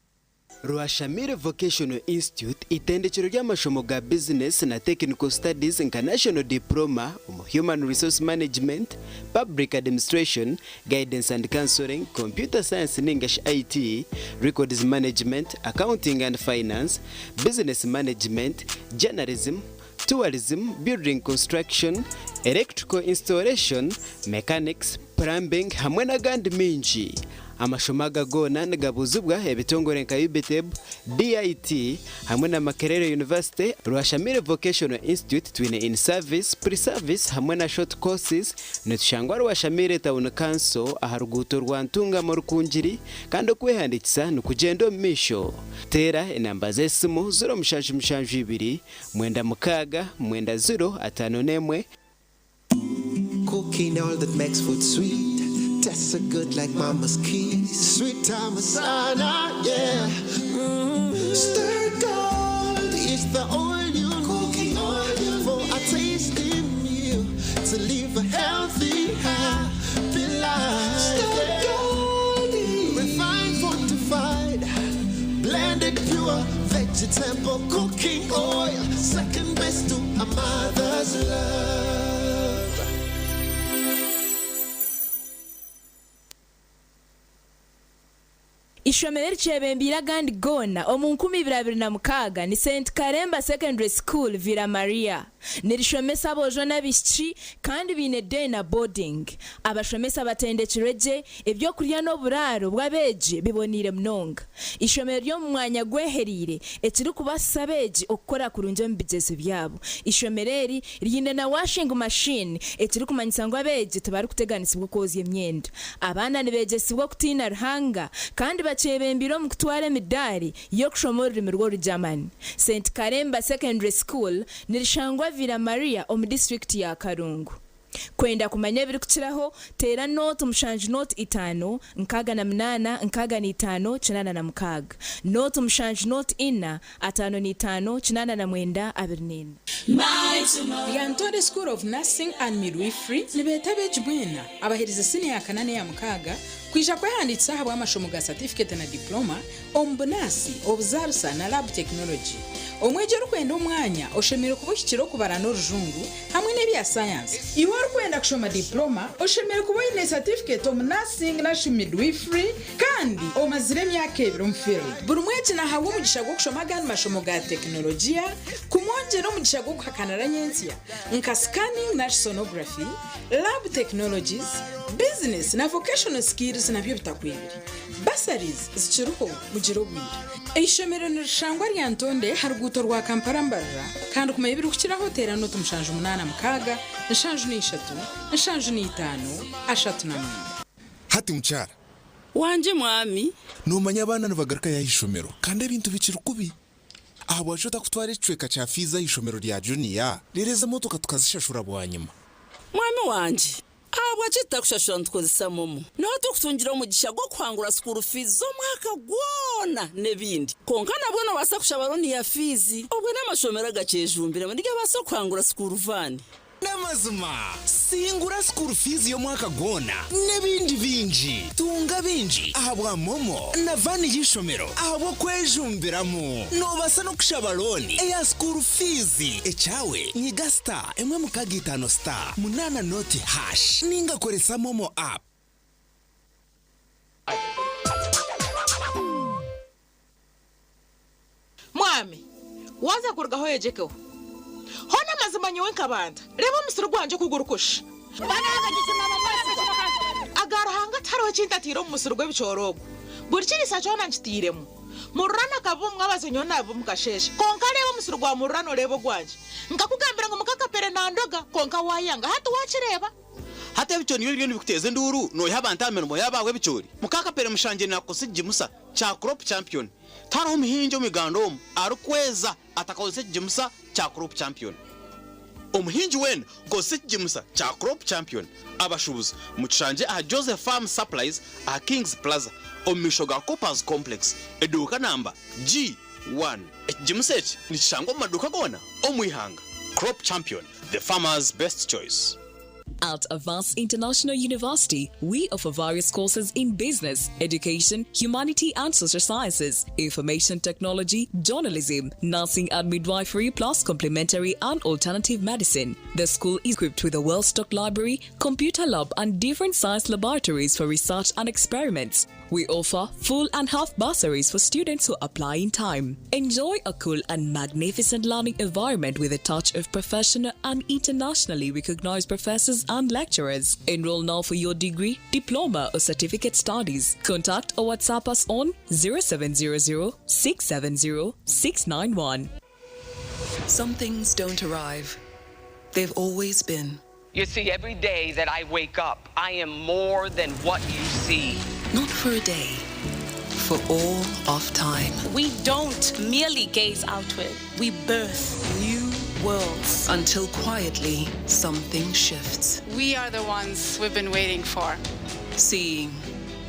Rwashamire Vocational Institute itendekero ry'amashomo ga business na technical studies nka national diploma omu human resource management, public administration, guidance and counseling, computer science ningashi IT, records management, accounting and finance, business management, journalism, tourism, building construction, electrical installation, mechanics, plumbing hamwe n'agandi mingi. Amashomo aga goona nigabuzibwa ebitongore nka UBTEB, DIT hamwe na Makerere University. Rwashamire Vocational Institute twine in service, pre-service hamwe na short courses. Nitushangwa Rwashamire Town Council aha ruguuto rwa Ntungamo Rukungiri, kandi okwehandikisa nikugyenda omu maisho. Teera enamba z'esimu 0772 96 90 51. Cooking all that makes food sweet. Tastes so good like mama's kiss. Sweet time masala, yeah. Stir gold is the oil you cooking oil for a tasty meal to live a healthy, happy life. Stir gold, refined, fortified, blended pure vegetable cooking oil. Second best to a mother's love. Ishomero erikyebembeire agandi goona omu 2026 ni St Karemba Secondary School Villa Maria. Nirishomesa aboojo n'abaishiki kandi baine day na boarding. Abashomesa batendekirwe gye, ebyokurya n'oburaaro bw'abeegi biboniire munonga. Ishomero ry'omu mwanya gwehereire ekirikubaasisa abeegi okukora kurungi omu bigyezo byabo. Ishomero eri riine na washing machine ekirikumanyisa ngu abeegi tibarikuteganisibwa okwozya emyenda. Abaana nibeegyesibwa okutiina Ruhanga kandi bakyebembeire omu kutwara emidaari y'okushoma orurimi rw'Orugyamani. St Karemba Secondary School nirishangwa Villa Maria omu disiturikiti ya Karungu. Kwenda kumanya ebirikukiraho teera 070 5 68 65 86 070 4 55 89 24. Lyantonde School of Nursing and Midwifery nibeeta abeegi bwena abaheereza siniya ya kana n'eya mukaaga kwija kwehandiikisa ahabw'amashomo ga certificate na diploma omu bunaasi, obuzaarisa na lab technology. Omwegi orikwenda omwanya oshemereire kuba ohikire okubara n'orujungu hamwe n'ebya sayansi. Iwe orikwenda kushoma diploma oshemereire kuba oine certificate omu nursing na midwifery kandi omazire emyaka 2 omu field. Buri mwegi nahabwa omugisha gw'okushoma agandi mashomo ga tekinologiya kumwongyera omugisha gw'okuhakanira nyentsya nka scanning na sonography, lab technologies, business na vocational skills nabyo bitakwibire. Bursaries zikiriho mugire obwire. Eishomero nirishangwa Lyantonde ha ruguuto rwa Kampala Mbarara, kandi kumanya ebirikukiraho teera 078 73 75 39. Hati mukyara. Wanje mwami. Nomanya abaana nibagaruka yaha ishomero kandi ebintu bikiri kubi. Ahabwaki otakutwara ekicweka kya fiizi aha ishomero rya junior reero ezi emotoka tukazishashura bwanyima? Mwami wangye, ahabwaki tutakushashura nitukozesa MoMo? Niho turikutungira omugisha gw'okuhangura school fees z'omwaka gwona n'ebindi. Kwonka nabwo noobaasa kushaba looni ya fiizi. Obwe n'amashomero agakyejumbiremu nigabaasa kuhangura school van. N'amazima, singura school fees y'omwaka gwona n'ebindi bingi. Tunga bingi ahabwa MoMo na van y'ishomero ahabw'okwejumbiramu. Noobaasa n'okushaba looni eya school fees. Ekyawe nyiga star 165 star 8 noti hash ninga koresa MoMo app. Mwami, waaza kurugaho oyegyekeho. Hoona amazima nyowe nkabanda. Reeba omusiri gwangye oku gurikusha. Aga Ruhanga tihariho. eki ntataire omu musiri gw'ebicoori ogu. Buri kiriisa kyona nkitairemu. Mururana akabiba omu mwabazyo nyowe naabiba omu kasheeshe. Kwonka reeba omusiri gwa Mururana oreebe ogwangye. Nkakugambira ngu muka Kapere nandoga, kwonka waayanga. Hati waakireeba? Hati ebicoori nibyo biriyo nibikuteeza enduuru noiha abantu aha mirimo yaabo ahabw'ebicoori? Muka Kapere mushangye naakukozesa ekigimusa kya Crop Champion. Tihariho muhingi omu Uganda omu arikweza atakakozesa ekigimusa kya Crop Champion. Omuhingi weena kozesa ekigimusa kya Crop Champion. Abashuubuzi mukishangye aha Joseph Farm Supplies aha Kings Plaza omu maisho ga Coopers Complex, eduuka namba G1. Ekigimusa eki nikishangwa omu maduuka goona omu ihanga. Crop Champion, the farmer's best choice. At Avance International University, we offer various courses in business, education, humanity and social sciences, information technology, journalism, nursing and midwifery, plus complementary and alternative medicine. The school is equipped with a well stocked library, computer lab, and different science laboratories for research and experiments. We offer full and half bursaries for students who apply in time. Enjoy a cool and magnificent learning environment with a touch of professional and internationally recognized professors and lecturers. Enroll now for your degree, diploma, or certificate studies. Contact or WhatsApp us on 0700 670 691. Some things don't arrive, they've always been. You see, every day that I wake up, I am more than what you see. Not for a day, for all of time. We don't merely gaze outward, we birth new worlds. Until quietly, something shifts. We are the ones we've been waiting for. Seeing,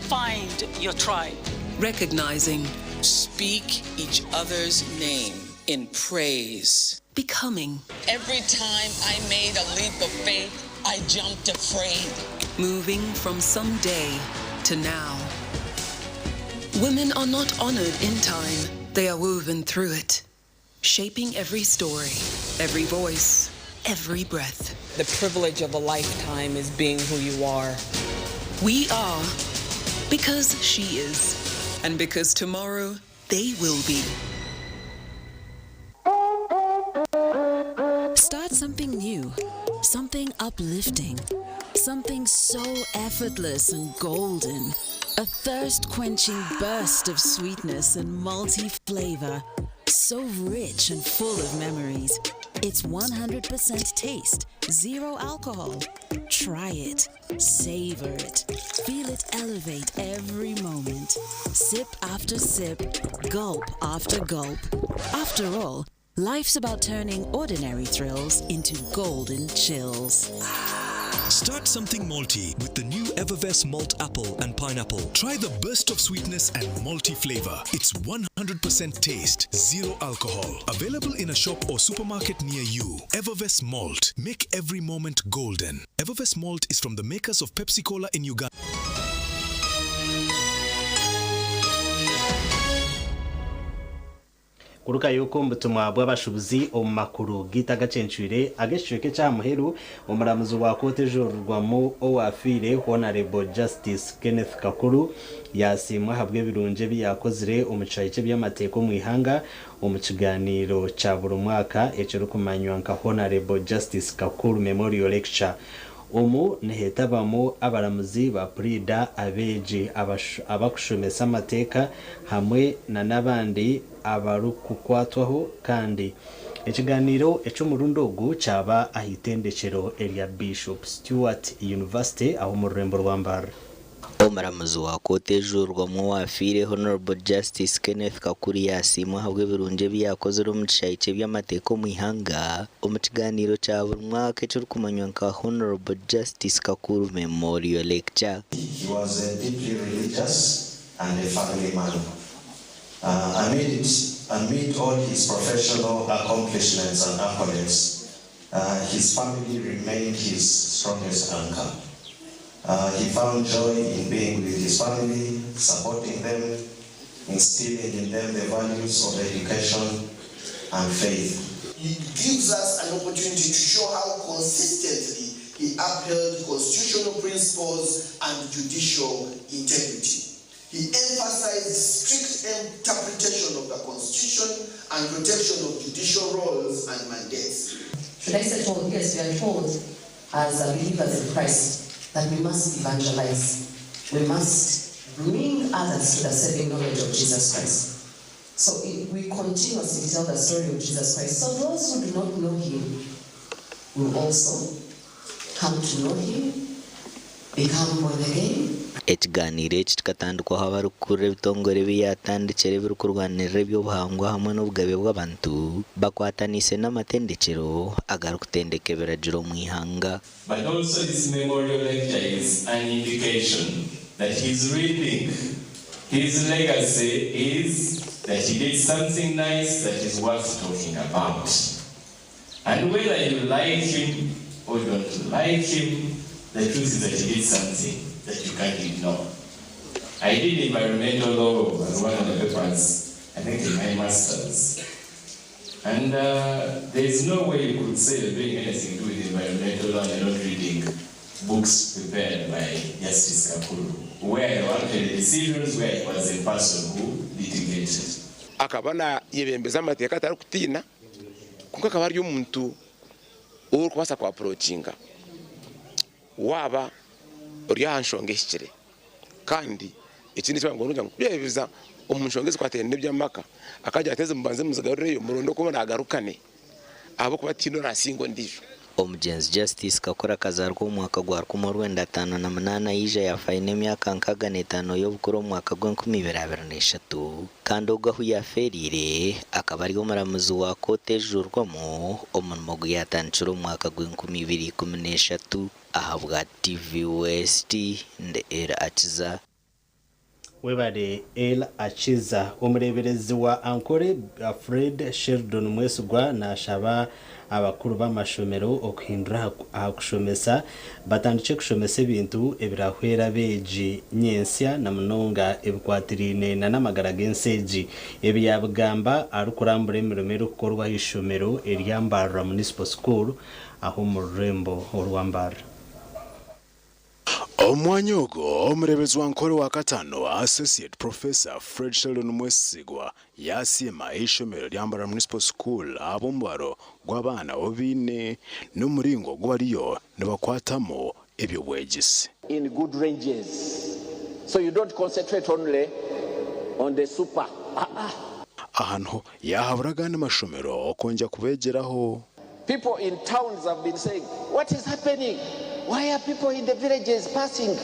Find your tribe. recognizing, Speak each other's name in praise. becoming, Every time I made a leap of faith, I jumped afraid. moving from someday to now. Women are not honored in time, they are woven through it, shaping every story, every voice, every breath. The privilege of a lifetime is being who you are. We are because she is, and because tomorrow they will be. Start something new, something uplifting, something so effortless and golden. A thirst quenching burst of sweetness and multi flavor. So rich and full of memories. It's 100% taste, zero alcohol. Try it, savor it, feel it elevate every moment. Sip after sip, gulp after gulp. After all, life's about turning ordinary thrills into golden chills. Start something malty with the new Evervess Malt Apple and Pineapple. Try the burst of sweetness and malty flavor. It's 100% taste, zero alcohol. Available in a shop or supermarket near you. Evervess Malt. Make every moment golden. Evervess Malt is from the makers of Pepsi Cola in Uganda. Kuruka yuko omubutumwa bw'abashubuzi omu makuru gaitu agacencwire ag'ekicweka ekya muheru omuramuzi wa kooti ejururwamu owafiire Honorable Justice Kenneth Kakuru yasiimwa ahabw'ebirungi ebi yakozire omu kishaayi ky'eby'amateeka omu ihanga omu kiganiiro kya buri mwaka ekirikumanywa nka Honorable Justice Kakuru Memorial Lecture. Omu niheetabamu abaramuzi ba puriida, abeegi abarikushomesa amateeka hamwe n'abandi abarikukwatwaho kandi ekiganiiro eky'omurundi ogu kyaba aha itendekyero erya Bishop Stuart University aha omu rurembo rwa Mbarara. Omuramuzi wa kooti ejururwamu owafiire Honorable Justice Kenneth Kakuru yasiimwa ahabw'ebirungi ebi yakozire omu kishaayi ky'eby'amateeka omu ihanga omu kiganiiro kya buri mwaka ekirikumanywa nka Honorable Justice Kakuru Memorial Lecture. He was a deeply religious and a family man. Amid, it, amid all his professional accomplishments and accolades, his family remained his strongest anchor. He found joy in being with his family, supporting them, instilling in them the values of education and faith. It gives us an opportunity to show how consistently he upheld constitutional principles and judicial integrity. He emphasized strict interpretation of the Constitution and protection of judicial roles and mandates. Should I say told? Yes, we are told as believers in Christ that we must evangelize. We must bring others to the saving knowledge of Jesus Christ. So we continuously tell the story of Jesus Christ. So those who do not know him will also come to know him, become born again. Ekiganiiro eki kikatandikwaho abarikukurira ebitongore ebi yaatandikire ebirikurwanirira eby'obuhangwa hamwe n'obugabe bw'abantu bakwataniise n'amatendekyero agarikutendeka ebiragiro omu ihanga. But also this memorial lecture is an indication that he's reading. His legacy is that he did something nice that is worth talking about. And whether you like him or don't like him, the truth is that he did something that you can't ignore. I did environmental law as one of the papers, I think in my master's. And there is no way you could say you're doing anything to do with environmental law and you're not reading books prepared by Justice Kakuru, where there were actually decisions where he was a person who litigated. Akaba naayebembeza amateeka atarikutiina, kwonka akaba ari omuntu ou orikubaasa kuapurokinga waaba ori aha nshonga ehikire. Kandi ekindi eki baamugambiire ngu kubyebembeza omu nshonga ezikwatiraine n'eby'amaka, akagira ati ezi mubanze muzigarureyo muronde oku muraagarukane ahabw'okuba tihaine oraasinga ondiijo. Omugyenzi Justice Kakuru akazaarwa omu mwaka gwa 1958 yaija yaafa aine emyaka 65 y'obukuru omu mwaka gw'enkumi ibiri abiri n'eshatu kandi ogu ahu yaafeereire akaba ari omuramuzi wa kooti ejurwamu omurimo ogu yaatandikire omu mwaka gw'e2013. Ahabwa TV West, ndi El Akiza. Webare El Akiza. Omureeberezi wa Ankole Fred Sheldon Mwesigwa nashaba abakuru b'amashomero okuhindura aha kushomesa batandikye kushomesa ebintu ebirahwera abeegi nyensya na munonga ebikwatiraine na n'amagara g'ensi egi. Ebi yabigamba arikurambura emirimo erikukorwa aha ishomero erya Mbarara Municipal School aho omu rurembo orwa Mbarara. Omwanya ogwo, omureeberezi wa Ankole wa kataano, Associate Professor Fred Sheldon Mwesigwa yasiima eishomero rya Mbarara Municipal School ahabw'omubaro gw'abaana obu baine n'omuringo ogu bariyo nibakwatamu eby'obwegyese. In good ranges. So you don't concentrate only on the super. Ah, ah. Aha niho yaahabura agandi mashomero okwongyera kubeegyeraho. People in towns have been saying, What is happening? Why are people in the villages passing?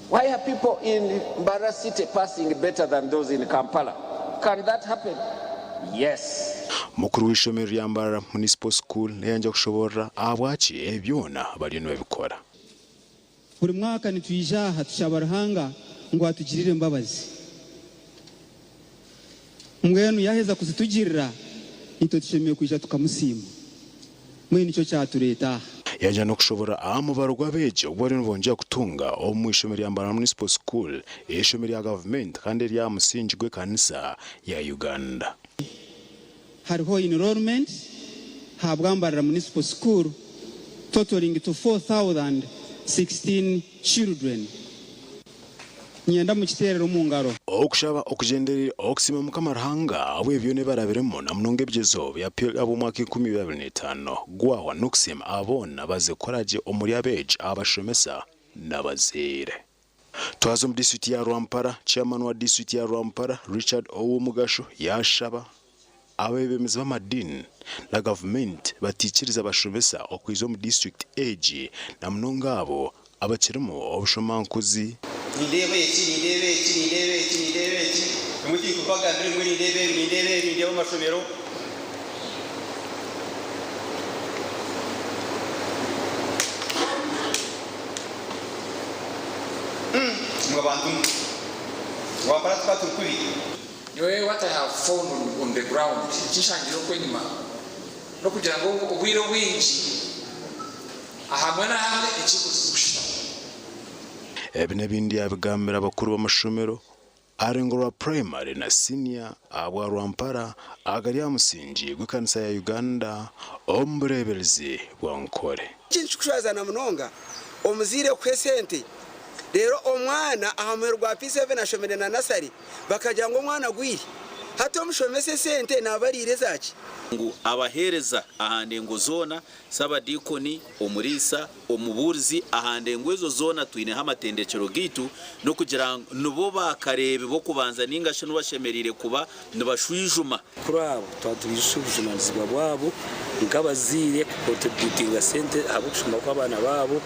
Why are people in Mbarara City passing better than those in Kampala? Can that happen? Yes. Mukuru w'eishomero rya Mbarara Municipal School nayanja kushoborora ahabwaki ebi byona bariyo nibabikora. Buri mwaka nitwija aha tushaba Ruhanga ngu atugirire embabazi. Mbwenu yaaheza kuzitugirira, itwe tushemereire kwija tukamusiima. Mbwenu nikyo kyatureeta aha. Yaagira n'okushoborora aha mubaro gw'abeegi ogu bariyo nibongyera kutunga omu ishomero rya Mbarara Municipal School, eishomero rya gavumenti kandi eriri aha musingi gw'ekanisa ya Uganda. Hariho enrollment ahabwa Mbarara Municipal School totaling to 4,016 children. Niinyenda mukiteerere omu ngaro. Okushaba okugyendereire okusiima Mukama Ruhanga ahabw'ebi byona ebi arabiremu na munonga ebigyezo bya PLE ab'omwaka 2025 gwahwa n'okusiima abo boona baze kukora gye omuri abeegi, abashomesa n'abazaire. Twaza omu disiturikiti ya Rwampara, Chairman wa disiturikiti ya Rwampara, Richard Owomugasho yaashaba abeebembezi b'amadiini na gavumenti bataikiriza abashomesa okwija omu disiturikiti egi na munonga abo abakirimu obushomankuzi. Nindeeba eki, nindeeba eki, nindeeba eki, nindeeba eki, imwe tinkubagambira imwe nindeeba ebi, nindeeba ebi, nindeeba amashomero. Imwe abantu mwe, Rwampara tukaba turi kubi. Nyowe what I have found on, on the ground, eki nshangire okwo enyima, n'okugira ngu obwire obwingi ahamwe n'ahamwe enkiiko tizikushutama. Ebi n'ebindi yaabigambira abakuru b'amashomero aharengo rwa purayimare na siniya ahabwa Rwampara agari aha musingi gw'ekanisa ya Uganda omu bureeberezi bwa Nkore. Ekintu kikushwazana munonga, omuzaire kuha esente reero omwana aha muheru gwa P7 ashomire na nasari bakagira ngu omwana agwire. Hati omushomesa esente naaba ariire ezaki? Ngu abaheereza aha ndengo zoona, Sabadiikoni, omuriisa, omubuurizi, aha ndengo ezo zoona twineho amatendekyero gaitu, n'okugira ngu nibo baakareebi b'okubanza nainga shi nibo bashemereire kuba nibashwijuma. Kuri abo twaba nitubaijutsya obujunaanizibwa bwabo nk'abazaire kukontributinga sente ahabw'okushoma kw'abaana baabo,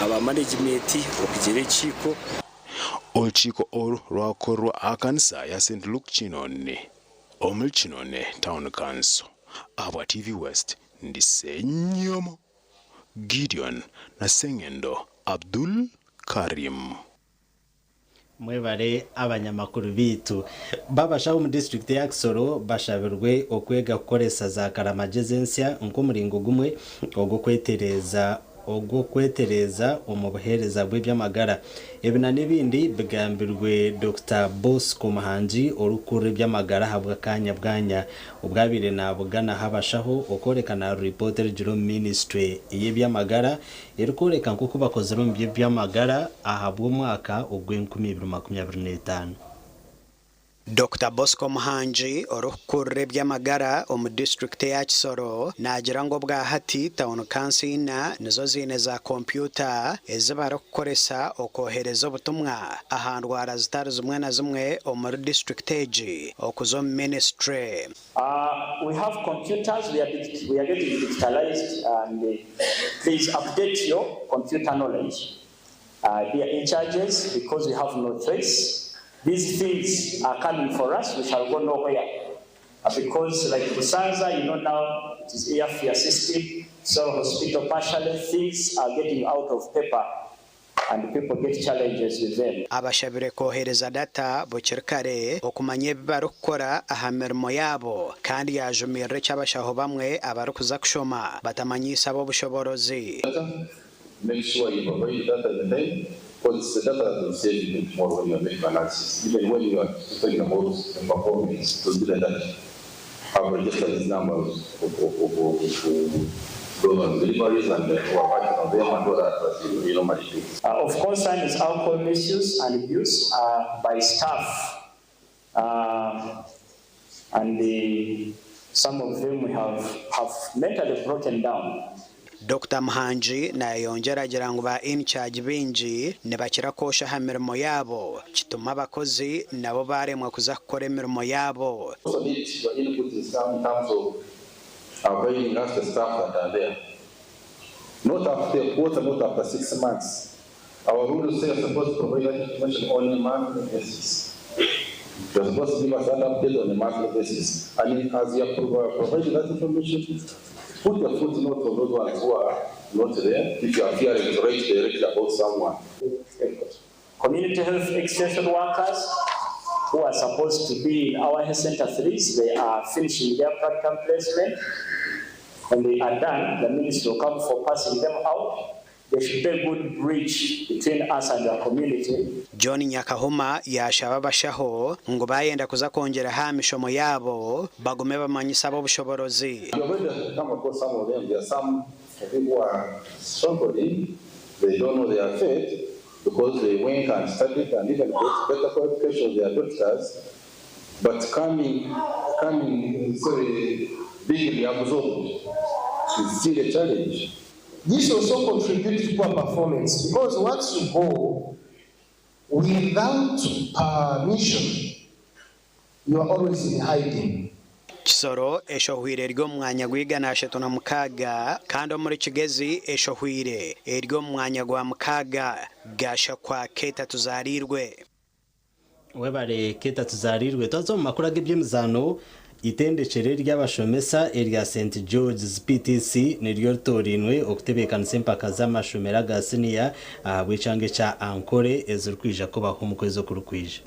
aba manegimenti okugira ekiiko. Olukiiko oru rwakorwa aha kanisa ya St Luke Kinoni omuri Kinoni Town Council. Ahabwa TV West, ndi Ssenyomo Gideon na Ssengendo Abdul Karim. Mwebare abanyamakuru beitu. Babashaho omu disiturikiti eya Kisoro bashabirwe okwega kukoresa za karamagyezi ensya nk'omuringo gumwe ogw'okwetereeza ogw'okwetereeza omu buheereza bw'eby'amagara. Ebi na n'ebindi bigambirwe Dokita Bosco Muhangi orikukurira eby'amagara ahabw'akaanya bwanya obu abaire nabuganaho abashaho okworeka na ripoota erugire omu minisiture y'eby'amagara erikworeka nk'oku bakozire omu by'eby'amagara ahabw'omwaka ogw'enkumi ibiri makumi abiri n'etaano. Dokita Bosco Muhangi orikukurira eby'amagara omu disiturikiti eya Kisoro naagira ngu obwahati Town Council ina nizo ziine za kompyuta ezi barikukoresa okwohereza obutumwa aha ndwara zitari zimwe na zimwe omuri disiturikiti egi okuza omu minisiture. We have computers, we are getting digitalized, and please update your computer knowledge. Dear in charges, because we have no choice. These things are coming for us, we shall go nowhere. Because like Busanza, you know now, it is airfare system, so hospital partially, things are getting out of paper and people get challenges with them. Abashabire kohereza data bukiri kare okumanya ebi barikukora aha mirimo yaabo kandi yajumirira eky'abashaho bamwe abarikuza kushoma batamanyiise ab'obushoborozi. Make sure you provide data at the time, because it's the data that will save you tomorrow when you are making analysis. Even when you are talking about the performance, to be like that, have registered these numbers of those deliveries and who are working on them and all that that you normally do. Of concern is alcohol misuse and abuse by staff. And some of them we have mentally broken down. Dr Muhangi nayeyongyera agira ngu ba in-charge baingi nibakira kwosha aha mirimo yaabo kituma abakozi nabo baremwa kuza kukora emirimo yaabo. Also need your input in some terms of availing us the staff that are there. Not after a quarter, not after 6 months. Our rules say you're supposed to provide that information on a monthly basis. You're supposed to give us that update on a monthly basis. And as you are providing that information, put a footnote for those ones who are not there, if you are fearing to write directly about someone. Community health extension workers who are supposed to be in our health center threes, they are finishing their practical placement. When they are done, the ministry will come for passing them out. There should be a good bridge between us and the community. John Nyakahuma yashaba abashaho ngu bayenda kuza kwongyera aha mishomo yaabo bagume bamanyisa ab'obushoborozi. You have already come across some of them. There are some people who are struggling, they don't know their fate because they went and studied and even got better qualifications, they are doctors, but coming, sorry, being absorbed is still a challenge. This also contributes to poor performance because once you go without permission, you are always in hiding. Kisoro eshohwire eri omu mwanya gw'igana ashatu na mukaaga kandi omuri Kigezi eshohwire eri omu mwanya gwa mukaaga gashakwa Keta Tuzarirwe. Webare Keta Tuzarirwe. Twaza omu makuru ag'eby'emizaano. Itendekero ry'abashomesa erya St George's PTC niryo ritorinwe okutebeekanisa empaka z'amashomero aga siniya ahabw'ekyanga ekya Ankole ezirikwija kubaho omu kwezi okurikwija.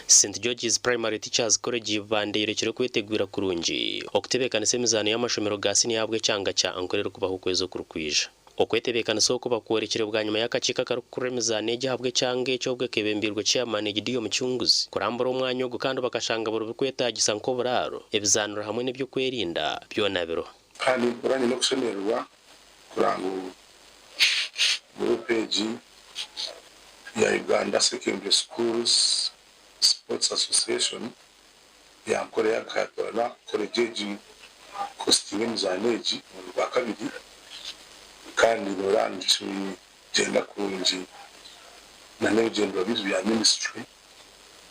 St George's Primary Teachers College banderekire kwetegura kurungi okutebeekanisa emizaano y'amashomero ga siniya ahabw'ekyanga kya Ankole erikubaho okwezi okurikwija. Okwetebeekanisa oku bakworekire bwanyima y'akakiiko akarikukura emizaano egi ahabw'ekyanga ekyo obwekebembirwe chairman Gideon Mucunguzi kurambura omwanya ogu kandi bakashanga buri bikwetagisa nk'oburaaro, ebizaaniro hamwe n'ebyokwerinda byona biriho. Kandi mpora nyine okushemererwa kureba ngu gurupu egi ya Uganda Secondary Schools Sports Association ya Ankole yakatorana college egi kuhostinga emizaano egi omurundi gwakabiri kandi noreba nikigyenda kurungi na n'ebigyendererwa byaitu bya ministry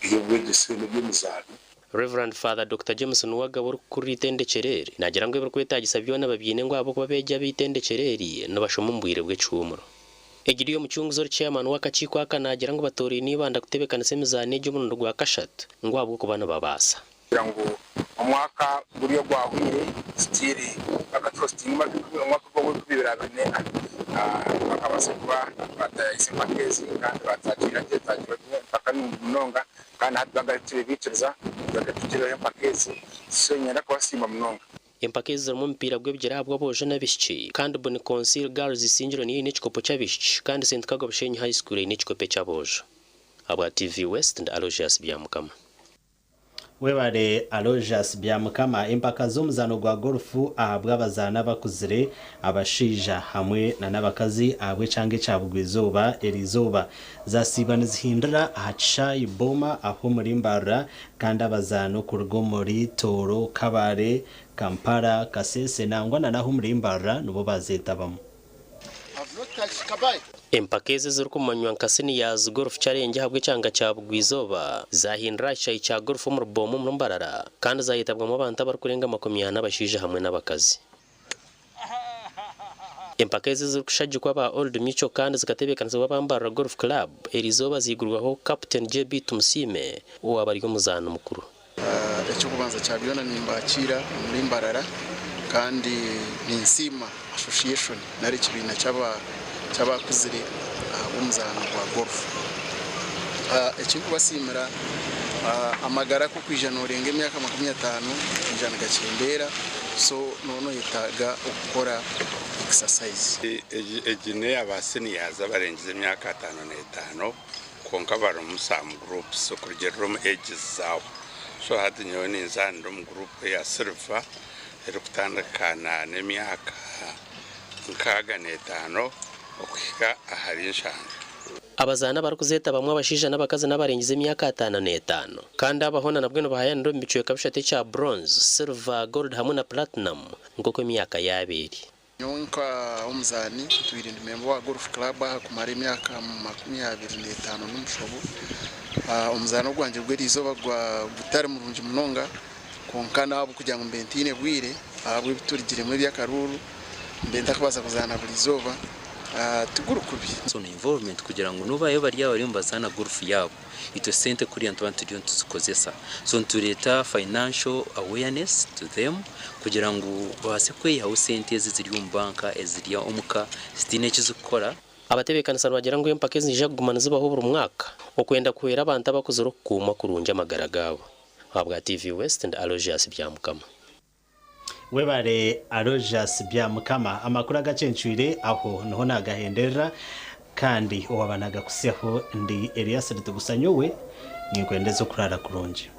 ey'obwegyese n'eby'emizaano. Rev. Father Dokita James Nuwagaba orikukurira eitendekyero eri naagira ngu ebirikwetaagisa byona babiine ngu ahabw'okuba abeegi ab'eitendekyero eri nibashoma omu bwire bw'ekihuumuro. Egidio Mucunguzi ori chairman w'akakiiko aka naagira ngu batooraine Ibanda kutebeekanisa emizaano egi omurundi gwa kashatu ngu ahabw'okuba nibabaasa. Kugira ngu omwaka guri ogwahwire sitiiri bakatuhositinga omwaka ogw'ebikumi bibiri abiri n'ena bakabaasa kuba batayayisa empaka ezi kandi batwakiira gye twagira empaka nungi munonga kandi hati bagarukire baikiriza tugaruke tugireho empaka ezi so niinyenda kubasiima munonga. Empaka ezi zirimu omupiira gw'ebigyere ahabw'aboojo n'abaishiki kandi Buni Consil Girls Isingiro niyo eine ekikopo ky'abaishiki kandi St Kago Bushenyi High School eine ekikopo eky'aboojo. Ahabwa TV West ndi Aloysius Byamukama. Webare Aloysius Byamukama. Empaka z'omuzaano gwa gorufu ahabw'abazaani abakuzire abashaija hamwe na n'abakazi ahabw'ekyanga ekya Bugwa-izooba eriizooba zasiibwa nizihindura aha kishaayi Boma aho omuri Mbarara kandi abazaani okuruga omuri Tooro, Kabale, Kampala, Kasese nangwa na n'aha omuri Mbarara nibo bazeetabamu. Empaka ezi ezirikumanywa nka Seniors Golf Challenge ahabw'ekyanga kya Bugwa-izooba zahindura aha kishaayi kya golf omuri Boma omuri Mbarara kandi zayetabwamu abantu abarikurenga 40 abashaija hamwe n'abakazi. Empaka ezi ezirikushagikwa aba Old Mutual kandi zikatebeekanisibwa aba Mbarara Golf Club eriizooba ziigurwaho Captain JB Tumusiime owaaba ari omuzaani mukuru. Eky'okubanza kya byona nimbakiira omuri Mbarara kandi ninsiima association nari ekibiina ky'abakuzire ahabw'omuzaano gwa golf. Ekinkubasiimira amagara ku okwija noorenga emyaka 50 kwija nigakyendeera so nooba noyetaaga okukora exercise. Egi n'eyaba seniors abarengize emyaka 55 kwonka barimu some groups okurugiirira omu ages zaabo. So hati nyowe ninzaanira omu group eya silver erikutandika n'emyaka 65 okuhika ahari 70. Abazaani abarikuzeetabamu abashaija n'abakazi n'abarengize emyaka 55 kandi abahona nabwo nibahayanira omu bicweka bishatu ekya bronze, silver, gold hamwe na platinum nk'oku emyaka yaabo eri. Nyowe nka omuzaani ntwire ndi member wa golf club aha kumara emyaka 25 n'omushobo. Omuzaano gwangye gw'eriizooba gutari murungi munonga kwonka nahabwo kugira ngu mbe ntiine bwire ahabw'ebiturugiremu eby'akaruuru mbe ntakubaasa kuzaana buri izooba tiguri kubi. So involvement kugira ngu nubayo bari abariyo nibazaana golf yaabo itwe sente kuriya nituba turiyo nituzikozesa so nitureeta financial awareness to them kugira ngu babaase kweyihaho sente ezi eziri omu banka eziri omuka zitiine eki zikukora. Abatebeekanisa nibagira ngu empaka ezi niziija kuguma nizibaho buri mwaka okwenda kuhwera abantu abakuzire okukuuma kurungi amagara gaabo. Ahabwa TV West ndi Aloysius Byamukama. Webare Aloysius Byamukama. Amakuru agacencwire aho niho nagahenderera kandi owaba nagakutsyaho ndi Elias Ritugusa nyowe ninkwendeza okurara kurungi.